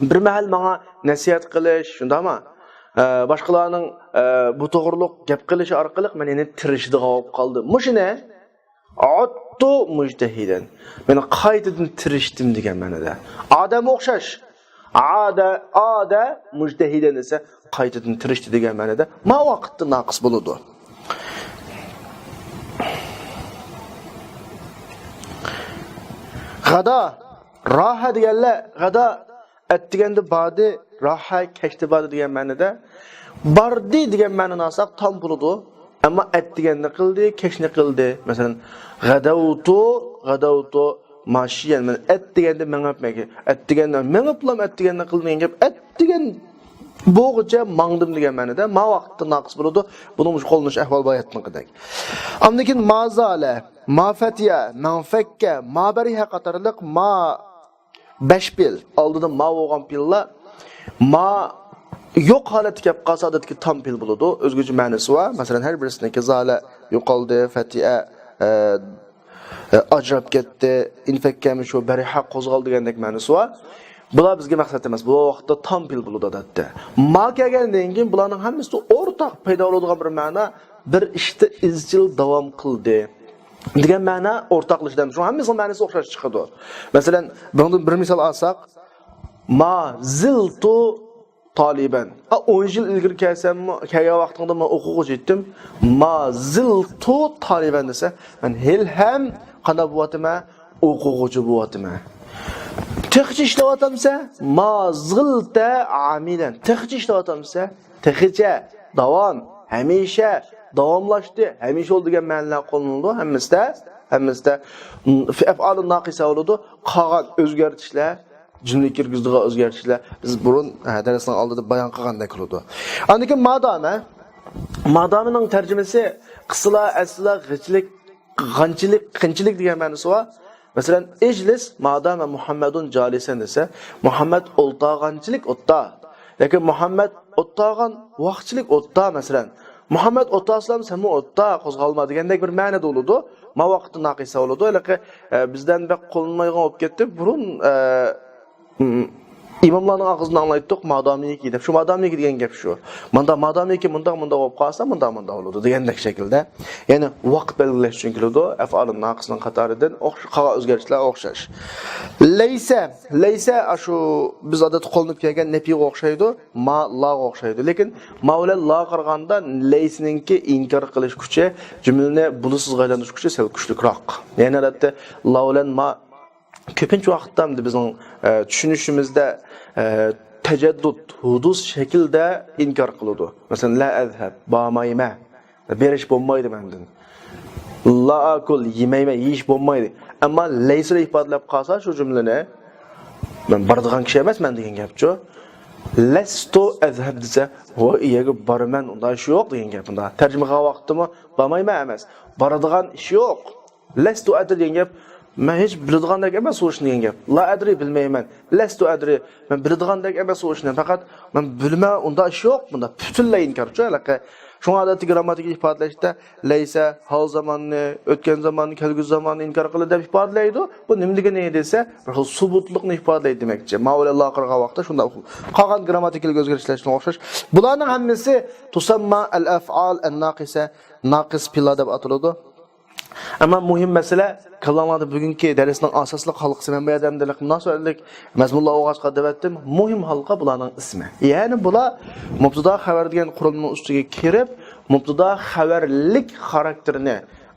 بىر مەھەل ماڭا نەسىھەت قىلىش، شۇنداقمۇ؟ ئە، باشقىلارنىڭ، ئە، بۇ توغرۇلۇق گەپ قىلىشى ئارقىلىق مەن يەنە تىرىشىدىغان بولۇپ قالدىم. مۇشۇنى ئۇدتۇ مۇجتەھىدەن. مەن قايتىدىن تىرىشتىم دېگەن مەنىدە. ئادەم ئوخشاش. ئادە، ئادە مۇجتەھىدەن دېسە، قايتىدىن تىرىشتى دېگەن مەنىدە. ما ۋاقىتتا ناقىس بولىدۇ. غادا، راھە دېگەنلەر، غادا ئەتىگەندە باردى، راھە كەچتە باردى دېگەن مەنىدە. باردى دېگەن مەنىنى ئالساق تام بولىدۇ. ئەمما ئەتىگەننى قىلدى، كەچنى قىلدى. مەسىلەن، غەدەۋتۇ، غەدەۋتۇ ماشىيەن. مەن ئەتىگەندە مېڭىپ، ئەتىگەندە مېڭىپلام ئەتىگەننى قىلدىم دېگەن گەپ. ئەتىگەن بولغۇچە ماڭدىم دېگەن مەنىدە. ما ۋاقىتتا ناقىس بولىدۇ. بۇنىڭ مۇشۇ قوللىنىش ئەھۋال باياتنىڭقىدەك. ئاندىن كېيىن ما زالە، ما فەتىيە، مەن فەككە، ما بەرىھە قاتارلىق ما بەش پېئىل، ئالدىدا ما بولغان پېئىللار، ما يوق ھالەتتە كەپ قالسا، ئادەتتىكى تام پېئىل بولىدۇ. ئۆزگىچە مەنىسى بار. مەسىلەن، ھەر بىرسىنىڭكى زالە يوقالدى، فەتىئە، ئە، ئە، ئاجراپ كەتتى، ئىنفەككەمۇ شۇ بەرھەق قوزغالدى دېگەندەك مەنىسى بار. بۇلار بىزگە مەقسەت ئەمەس. بۇ ۋاقىتتا تام پىل بولىدۇ، ئادەتتە. ما كەلگەندىن كېيىن بۇلارنىڭ ھەممىسى ئورتاق پەيدا بولىدىغان بىر مەنا، بىر ئىشتا ئىزچىل داۋام قىلدى دېگەن مەنا ئورتاقلىشىدۇ. شۇڭا ھەممىسىنىڭ مەنىسى ئوخشاش چىقىدۇ. مەسىلەن، بۇنىڭدىن بىر مىسال ئالساق، ما زىلتۇ تالىبەن. ئا، ئون يىل ئىلگىرى كەلسەممۇ، كەلگەن ۋاقتىڭدا مەن ئوقۇغۇچى ئىدىم. ما زىلتۇ تالىبەن دېسە، مەن ھېلىھەم قانداق بولۇۋاتىمەن؟ ئوقۇغۇچى بولۇۋاتىمەن. تېخىچە ئىشلەۋاتامسە؟ ما زىلتە ئامىلەن. تېخىچە ئىشلەۋاتامسە؟ تېخىچە، داۋام، ھەمىشە، داۋاملاشتى، ھەمىشە بولدى دېگەن مەنىلەر قوللىنىلىدۇ ھەممىسىدە، ھەممىسىدە. ئەپئالۇ ناقىسە بولىدۇ، قالغان ئۆزگەرتىشلەر، جۈملە كىرگۈزىدىغان ئۆزگەرتىشلەر بىز بۇرۇن، ھە، دەرسنىڭ ئالدىدا بايان قىلغاندەك بولىدۇ. ئاندىن كېيىن مادامە، مادامىنىڭ تەرجىمىسى قىسىلا، ئەسلا، غىچلىك، غانچىلىق، قىنچىلىق دېگەن مەنىسى بار. مەسىلەن، ئىجلىس مادامە مۇھەممەدۇن جالىسەن دېسە، مۇھەممەد ئولتۇرغانچىلىك ئوتتا. ياكى مۇھەممەد ئولتۇرغان ۋاقىتچىلىك ئوتتا، مەسىلەن. مۇھەممەد ئولتۇرسىلا سەنمۇ ئولتۇر، قوزغالما دېگەندەك بىر مەنىدە بولىدۇ. ما ۋاقىتتا ناقىسە بولىدۇ. ھېلىقى، ئە، بىزدە بەك قوللىنىلمايدىغان بولۇپ كەتتى. بۇرۇن، ئە، م، ئىماملارنىڭ ئاغزىدىن ئاڭلايتتۇق، مادامىكى دەپ. شۇ مادامىكى دېگەن گەپ شۇ. ماندا مادامىكى مۇنداق، مۇنداق بولۇپ قالسا، مۇنداق، مۇنداق بولىدۇ دېگەندەك شەكىلدە. يەنى ۋاقىت بەلگىلەش ئۈچۈن كېلىدۇ. ئەپئالۇ ناقىسنىڭ قاتارىدىن ئوخش-، قالغان ئۆزگەرتىشلەر ئوخشاش. لەيسە، لەيسە ئاشۇ بىز ئادەتتە قوللىنىپ كەلگەن نەپىغا ئوخشايدۇ، ما، لاغا ئوخشايدۇ. لېكىن ما بىلەن لاغا قارىغاندا لەيسىنىڭكى ئىنكار قىلىش كۈچى، جۈملىنى بولۇشسىزغا ئايلاندۇرۇش كۈچى سەل كۈچلۈكراق. يەنى ئادەتتە لا بىلەن ما كۆپىنچە ۋاقىتتا ئەمدى بىزنىڭ، ئە، چۈشىنىشىمىزدە، ئە، تەجەددۇت، ھۇدۇس شەكلىدە ئىنكار قىلىدۇ. مەسىلەن، لا ئەزھەب، بارمايمەن، بېرىش بولمايدۇ مەندىن. لا ئاكۇل، يېمەيمەن، يېيىش بولمايدۇ. ئەمما لەيسىلا ئىپادىلەپ قالسا شۇ جۈملىنى، مەن بارىدىغان كىشى ئەمەسمەن دېگەن گەپچۇ. لەستۇ ئەزھەب دېسە، ۋاي، ئەگەر بارىمەن، ئۇنداق ئىش يوق دېگەن گەپ. ئۇنداق تەرجىمە قىلغان ۋاقىتتىمۇ بارمايمەن ئەمەس، بارىدىغان ئىش يوق. لەستۇ ئەدرى دېگەن گەپ، مەن ھېچ بىلىدىغاندەك ئەمەس ئۇ ئىشنى دېگەن گەپ. لا ئەدرى، بىلمەيمەن. لەستۇ ئەدرى، مەن بىلىدىغاندەك ئەمەس ئۇ ئىشنى. پەقەت مەن بىلمەن، ئۇنداق ئىش يوق. بۇنداق پۈتۈنلەي ئىنكارچۇ ھېلىقى. شۇڭا ئادەتتىكى گىرامماتىكا ئىپادىلەشتە لەيسە، ھال زاماننى، ئۆتكەن زاماننى، كەلگۈسى زاماننى ئىنكار قىلىدۇ دەپ ئىپادىلەيدۇ. بۇ نېمە دېگىنى دېسە، بىر خىل سۇبۇتلۇقنى ئىپادىلەيدۇ دېمەكچى. ما بىلەن لا قىلغان ۋاقىتتا شۇنداق. قالغان گىرامماتىكىلىق ئۆزگىرىشلەر شۇنىڭغا ئوخشاش. بۇلارنىڭ ھەممىسى تۇسەمما ئەل ئەفئال ئەن ناقىسە، ناقىس پېئىللار دەپ ئاتىلىدۇ. ئەمما مۇھىم مەسىلە، كاللاملاردا بۈگۈنكى دەرسنىڭ ئاساسلىق ھالقىسى، مەن بۇ يەردە ئەمدى مۇناسىۋەتلىك مەزمۇنلار بولغاچقا دەۋەتتىم، مۇھىم ھالقا بۇلارنىڭ ئىسمى. يەنى بۇلار مۇبتىدا خەۋەر دېگەن قۇرۇلمىنىڭ ئۈستىگە كىرىپ، مۇبتىدا خەۋەرلىك خاراكتېرىنى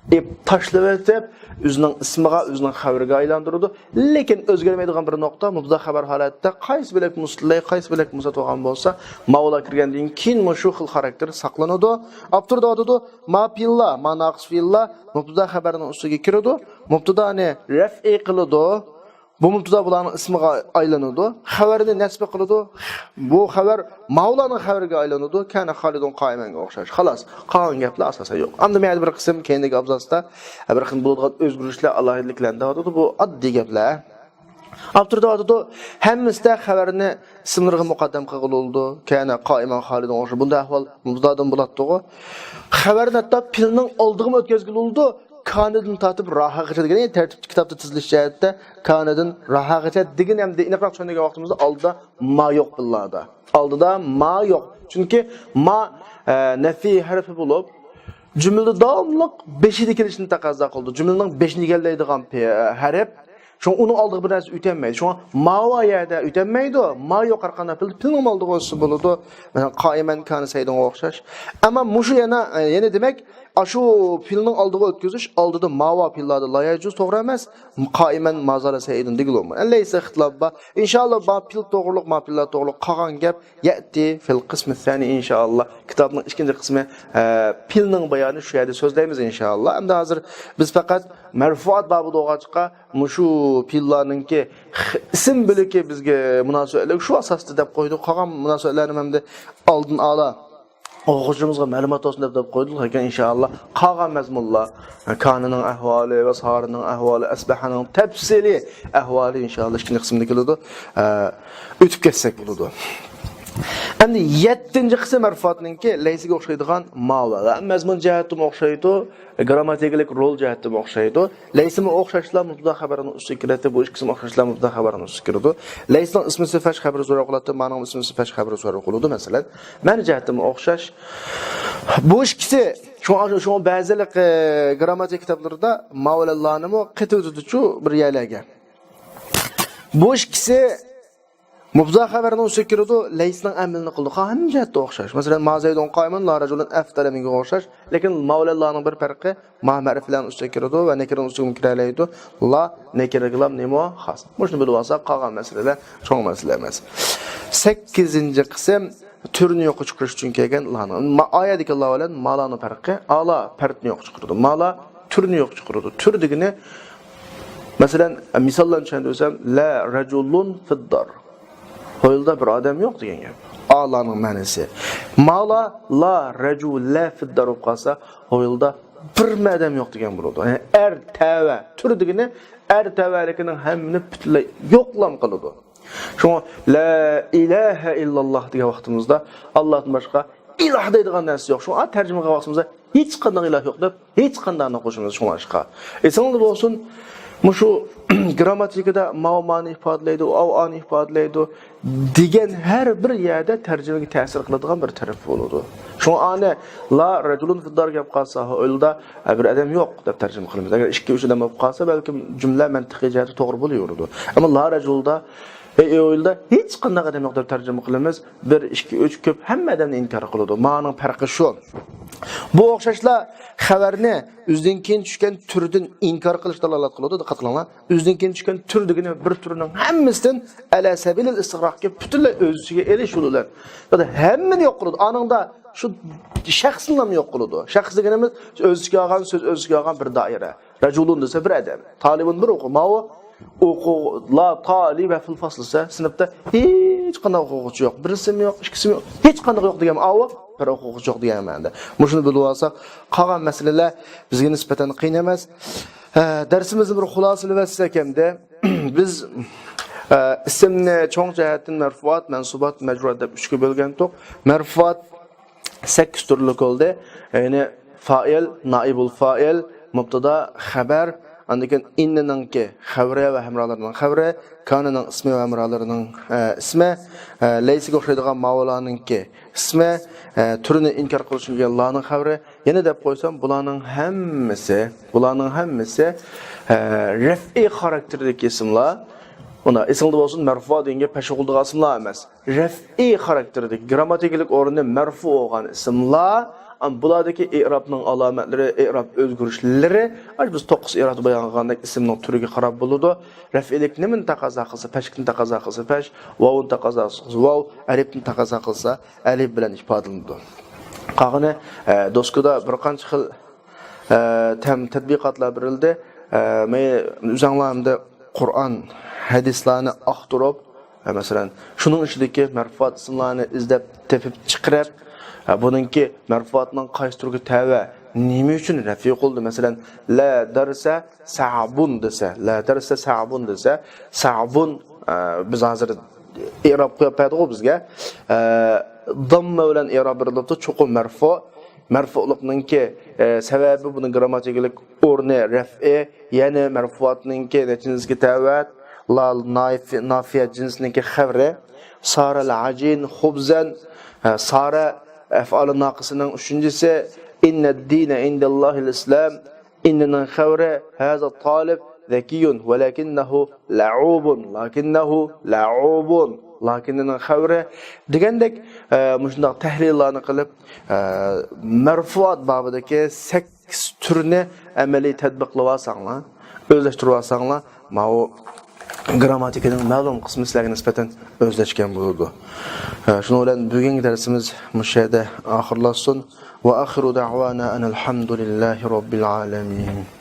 ئېلىپ تاشلىۋېتىپ، ئۆزىنىڭ ئىسمىغا، ئۆزىنىڭ خەۋىرىگە ئايلاندۇرىدۇ. لېكىن ئۆزگەرمەيدىغان بىر نۇقتا، مۇبتىدا خەۋەر ھالەتتە قايسى بۆلەك مۇستىلەي، قايسى بۆلەك مۇسەت بولغان بولسا، ماۋۇلار كىرگەندىن كېيىن مۇشۇ خىل خاراكتېر ساقلىنىدۇ. ئاپتور دەۋاتىدۇ، ما پېئىللار، ما ناقىس پېئىللار مۇبتىدا خەۋەرنىڭ ئۈستىگە كىرىدۇ، مۇبتىدانى رەفئى قىلىدۇ. بۇ مۇبتىدا بۇلارنىڭ ئىسمىغا ئايلىنىدۇ. خەۋەرنى نەسب قىلىدۇ. بۇ خەۋەر ماۋۇلارنىڭ خەۋىرىگە ئايلىنىدۇ. كان خالىدۇن قائىمەنگە ئوخشاش. خالاس، قالغان گەپلەر ئاساسەن يوق. ئەمدى مەيەردە بىر قىسىم كەينىدىكى ئابزاستا بىر قىسىم بولىدىغان ئۆزگىرىشلەر، ئالاھىدىلىكلەرنى دەۋاتىدۇ. بۇ ئاددىي گەپلەر. ئاپتور دەۋاتىدۇ، ھەممىسىدە خەۋەرنى ئىسىملىرىغا مۇقەددەم قىلغىلى بولىدۇ. كان قائىمەن خالىدۇن ئوخشاش. بۇنداق ئەھۋال مۇبتىدادىن بولاتتىغۇ. خەۋەرنى ھەتتا پېئىلنىڭ ئالدىغىمۇ ئۆتكۈزگىلى بولىدۇ. كانىدىن تارتىپ راھاغىچە دېگەن، يەنى تەرتىپتە، كىتابتا تىزىلىش جەھەتتە كانىدىن راھاغىچە دېگىنى ئەمدى ئېنىقراق چۈشەندۈرگەن ۋاقتىمىزدا ئالدىدا ما يوق بۇلاردا. ئالدىدا ما يوق. چۈنكى ما، ئە، نەفى ھەرپى بولۇپ، جۈملىدە داۋاملىق بېشىدا كېلىشنى تەقەززا قىلىدۇ. جۈملىنىڭ بېشىنى ئىگىلەيدىغان پې-، ھەرپ. شۇڭا ئۇنىڭ ئالدىغا بىر نەرسە ئۆتەلمەيدۇ. شۇڭا ماۋۇ يەردە ئۆتەلمەيدۇ. ما يوق ھەر قانداق پېئىل، پېئىلنىڭ ئالدىغا ئۆتسە بولىدۇ. مەسىلەن، قائىمەن كان سەيدۇنغا ئوخشاش. ئەمما مۇشۇ يەنە، يەنە دېمەك، ئاشۇ پېئىلنىڭ ئالدىغا ئۆتكۈزۈش، ئالدىدا ماۋۇ پېئىللاردا لا يەجۇز، توغرا ئەمەس. قائىمەن ما زالە سەيدۇن دېگىلى بولمايدۇ. لەيسە ئىختىلاپ بار. ئىنشائاللا، ما پېئىل توغرۇلۇق، ما پېئىللار توغرۇلۇق قالغان گەپ يەتتى فىل قىسمى سانى ئىنشائاللا. كىتابنىڭ ئىككىنچى قىسمى، ئە، پېئىلنىڭ بايانى شۇ يەردە سۆزلەيمىز ئىنشائاللا. ئەمدى ھازىر بىز پەقەت مەرفۇئات بابىدا بولغاچقا، مۇشۇ پېئىللارنىڭكى خ-، ئىسىم بۆلىكى بىزگە مۇناسىۋەتلىك شۇ ئاساستا دەپ قويدۇق. قالغان مۇناسىۋەتلەرنى ئەمدى ئالدىن ئالا ئوقۇغۇچىمىزغا مەلۇمات بولسۇن دەپ، دەپ قويدۇق. لېكىن ئىنشائاللا قالغان مەزمۇنلار، كانىنىڭ ئەھۋالى ۋە سارىنىڭ ئەھۋالى، ئەسبەھانىڭ تەپسىلىي ئەھۋالى ئىنشائاللا ئىككىنچى قىسىمدا كېلىدۇ. ئە، ئۆتۈپ كەتسەك بولىدۇ. ئەمدى يەتتىنچى قىسىم مەرفۇئاتنىڭكى لەيسىگە ئوخشايدىغان ما ۋە. مەزمۇن جەھەتتىمۇ ئوخشايدۇ، گرامماتىكىلىق رول جەھەتتىمۇ ئوخشايدۇ. لەيسىمۇ ئوخشاشلا مۇبتەدا خەۋەرنىڭ ئۈستىگە كىرىدۇ. بۇ ئىككىسىمۇ ئوخشاشلا مۇبتەدا خەۋەرنىڭ ئۈستىگە كىرىدۇ. لەيسنىڭ ئىسمى سىفەت خەۋىرى زور قىلىدۇ، مانىڭ ئىسمى سىفەت خەۋىرى زور قىلىدۇ، مەسىلەن. مەنە جەھەتتىمۇ ئوخشاش. بۇ ئىككىسى، شۇڭا، شۇڭا بەزىلىك، ئە، گرامماتىكا كىتابلىرىدا ما بىلەن لانىمۇ قېتىۋېتىدۇچۇ بىر يەرلەرگە. بۇ ئىككىسى مۇبتەدا خەۋەرنىڭ ئۈستىگە كىرىدۇ، لەيسنىڭ ئەمىلىنى قىلىدۇ. ھەممە جەھەتتە ئوخشاش. مەسىلەن، ما زەيدۇن قائىمۇن، لا رەجۇلۇن ئەفدەلە مىنھۇ ئوخشاش. لېكىن ما بىلەن لانىڭ بىر پەرقى، ما مەرىپىلەرنىڭ ئۈستىگە كىرىدۇ ۋە نەكىرىنىڭ ئۈستىگىمۇ كىرەلەيدۇ. لا نەكىرىگىلا نېمە خاس. مۇشۇنى بىلىۋالساق، قالغان مەسىلىلەر چوڭ مەسىلە ئەمەس. سەككىزىنچى قىسىم تۈرنى يوققا چىقىرىش ئۈچۈن كەلگەن لانىڭ. ما-، ئايەتتىكى لا بىلەن ما لانىڭ پەرقى. ئا لا پەردنى يوققا چىقىرىدۇ. ما لا تۈرنى يوققا چىقىرىدۇ. تۈر دېگىنى، مەسىلەن، مىساللارنى چۈشەندۈرسەم، لا رەجۇلۇن فىددار. ھويلىدا بىر ئادەم يوق دېگەن گەپ. ئا لانىڭ مەنىسى. ما لا، لا رەجۇلە فىددار بولۇپ قالسا، ھويلىدا بىرمۇ ئادەم يوق دېگەن بولىدۇ. يەنى ئەر تەۋە، تۈر دېگىنى ئەر تەۋەلىكىنىڭ ھەممىنى پۈتۈنلەي يوقلام قىلىدۇ. شۇڭا لا ئىلاھە ئىللاللا دېگەن ۋاقتىمىزدا ئاللاھتىن باشقا ئىلاھ دەيدىغان نەرسە يوق. شۇڭا تەرجىمە قىلغان ۋاقتىمىزدا ھېچقانداق ئىلاھ يوق دەپ ھېچقانداقنى قوشىمىز شۇڭلاشقا. ئېسىڭىزدە بولسۇن، مۇشۇ گرامماتىكىدا ماۋ مانى ئىپادىلەيدۇ، ئاۋ ئانى ئىپادىلەيدۇ دېگەن ھەر بىر يەردە تەرجىمىگە تەسىر قىلىدىغان بىر تەرەپ بولىدۇ. شۇڭا ئانى لا رەجۇلۇن فىددار گەپ قالسا، ھويلىدا بىر ئادەم يوق دەپ تەرجىمە قىلىمىز. ئەگەر ئىككى، ئۈچ ئادەم بولۇپ قالسا، بەلكىم جۈملە مەنتىقىي جەھەتتە توغرا بولۇۋېرىدۇ. ئەمما لا رەجۇلدا، ئەي، ئۆيدە ھېچقانداق ئادەم يوق دەپ تەرجىمە قىلىمىز. بىر، ئىككى، ئۈچ، كۆپ، ھەممە ئادەمنى ئىنكار قىلىدۇ. مانىڭ پەرقى شۇ. بۇ ئوخشاشلا خەۋەرنى ئۆزىدىن كېيىن چۈشكەن تۈردىن ئىنكار قىلىش دالالەت قىلىدۇ. دىققەت قىلىڭلار. ئۆزىدىن كېيىن چۈشكەن تۈر دېگىنى بىر تۈرنىڭ ھەممىسىدىن ئەلا سەبىلىل ئىستىغراققا پۈتۈنلەي ئۆز ئىچىگە ئېلىش يولى بىلەن. زادى ھەممىنى يوق قىلىدۇ. ئانىڭدا شۇ شەخسنىلا يوق قىلىدۇ. شەخس دېگىنىمىز ئۆز ئىچىگە ئالغان، سۆز ئۆز ئىچىگە ئالغان بىر دائىرە. رەجۇلۇن دېسە بىر ئادەم. تالىبۇن بىر ئوقۇ. ماۋۇ ئوقۇ-، لا تالىبە فىل فاسل دېسە، سىنىپتا ھېچقانداق ئوقۇغۇچى يوق. بىرسىمۇ يوق، ئىككىسىمۇ يوق. ھېچقانداق يوق دېگەن ئاۋۇ بىر ئوقۇغۇچى يوق دېگەن مەنىدە. مۇشۇنى بىلىۋالساق، قالغان مەسىلىلەر بىزگە نىسبەتەن قىيىن ئەمەس. ھە، دەرسىمىزنى بىر خۇلاسىلىۋەتسەك ئەمدى. بىز، ئە، ئىسىمنى چوڭ جەھەتتىن مەرفۇئات، مەنسۇبات، مەجرۇئات دەپ ئۈچكە بۆلگەنتۇق. مەرفۇئات سەككىز تۈرلۈك بولدى. يەنى فائىل، نائىبۇل فائىل، مۇبتادا، خەۋەر، ئاندىن كېيىن ئىننىنىڭكى خەۋىرى ۋە ھەمراھلىرىنىڭ خەۋىرى، كانىنىڭ ئىسمى ۋە ھەمراھلىرىنىڭ، ئە، ئىسمى، ئە، لەيسىگە ئوخشايدىغان ماۋۇلارنىڭكى ئىسمى، ئە، تۈرىنى ئىنكار قىلىش ئۈچۈن كەلگەن لانىڭ خەۋىرى. يەنە دەپ قويسام، بۇلارنىڭ ھەممىسى، بۇلارنىڭ ھەممىسى، ئە، رەفئىي خاراكتېردىكى ئىسىملار. ئۇندا ئېسىڭدە بولسۇن، مەرفۇ دېگەن گەپ پەش ئوقۇلىدىغان ئىسىملار ئەمەس. رەفئىي خاراكتېردىكى، گرامماتىكىلىق ئورنى مەرفۇ بولغان ئىسىملار، ئەم، بۇلاردىكى ئېئرابنىڭ ئالامەتلىرى، ئېئراب ئۆزگىرىشلىرى، ئاش بىز توققۇز ئېئرابتا بايان قىلغاندەك ئىسىمنىڭ تۈرىگە قاراپ بولىدۇ. رەفئىيلىك نېمىنى تەقەززا قىلسا، پەشكىنى تەقەززا قىلسا پەش، ۋاۋنى تەقەززا قىلسا ۋاۋ، ئەلىپنى تەقەززا قىلسا ئەلىپ بىلەن ئىپادىلىنىدۇ. قالغىنى، ئە، دوسكىدا بىر قانچە خىل، ئە، تەم تەتبىقاتلار بېرىلدى. ئە، مەن ئۆزەڭلار ئەمدى قۇرئان، ھەدىسلارنى ئاختۇرۇپ، ئە، مەسىلەن، شۇنىڭ ئىچىدىكى مەرفۇئات ئىسىملارنى ئىزدەپ تېپىپ چىقىرىپ، ئە، بۇنىڭكى مەرفۇئاتنىڭ قايسى تۈرگە تەۋە، نېمە ئۈچۈن رەفئى قىلدى؟ مەسىلەن، لا دەرسە سەبۇن دېسە، لا دەرسە سەبۇن دېسە، سەبۇن، ئە، بىز ھازىر ئېراب قويۇپ بەردىغۇ بىزگە. ئە، دامما بىلەن ئېراب بېرىلىپتۇ، چوقۇم مەرفۇ. مەرفۇلۇقنىڭكى، ئە، سەۋەبى بۇنىڭ گرامماتىكىلىق ئورنى رەفئى، يەنى مەرفۇئاتنىڭكى نەتىجىسىگە تەۋە، لا نايف-، نافىيە جىنسنىڭكى خەۋىرى، سارەل ئاجىن خۇبزەن، ئە، سارە ئەفئالى ناقىسىنىڭ ئۈچىنچىسى، ئىننەد دىنە ئىندەللاھىل ئىسلام، ئىننىنىڭ خەۋىرى، ھازا تالىب زەكىيۇن ۋەلەكىننەھۇ لەئۇبۇن، لەكىننەھۇ لەئۇبۇن، لەكىننىنىڭ خەۋىرى دېگەندەك، ئە، مۇشۇنداق تەھلىللارنى قىلىپ، ئە، مەرفۇئات بابىدىكى سەككىز تۈرنى ئەمەلىي تەتبىقلىۋالساڭلار، ئۆزلەشتۈرۈۋالساڭلار، ماۋۇ گرامماتىكىنىڭ مەلۇم قىسمى سىلەرگە نىسبەتەن ئۆزلەشكەن بولىدۇ. ئە، شۇنىڭ بىلەن بۈگۈنكى دەرسىمىز مۇشۇ يەردە ئاخىرلاشسۇن. ۋە ئاخىرۇ دەئۋانا ئەنىل ھەمدۇلىللاھى رەببىل ئالەمىن.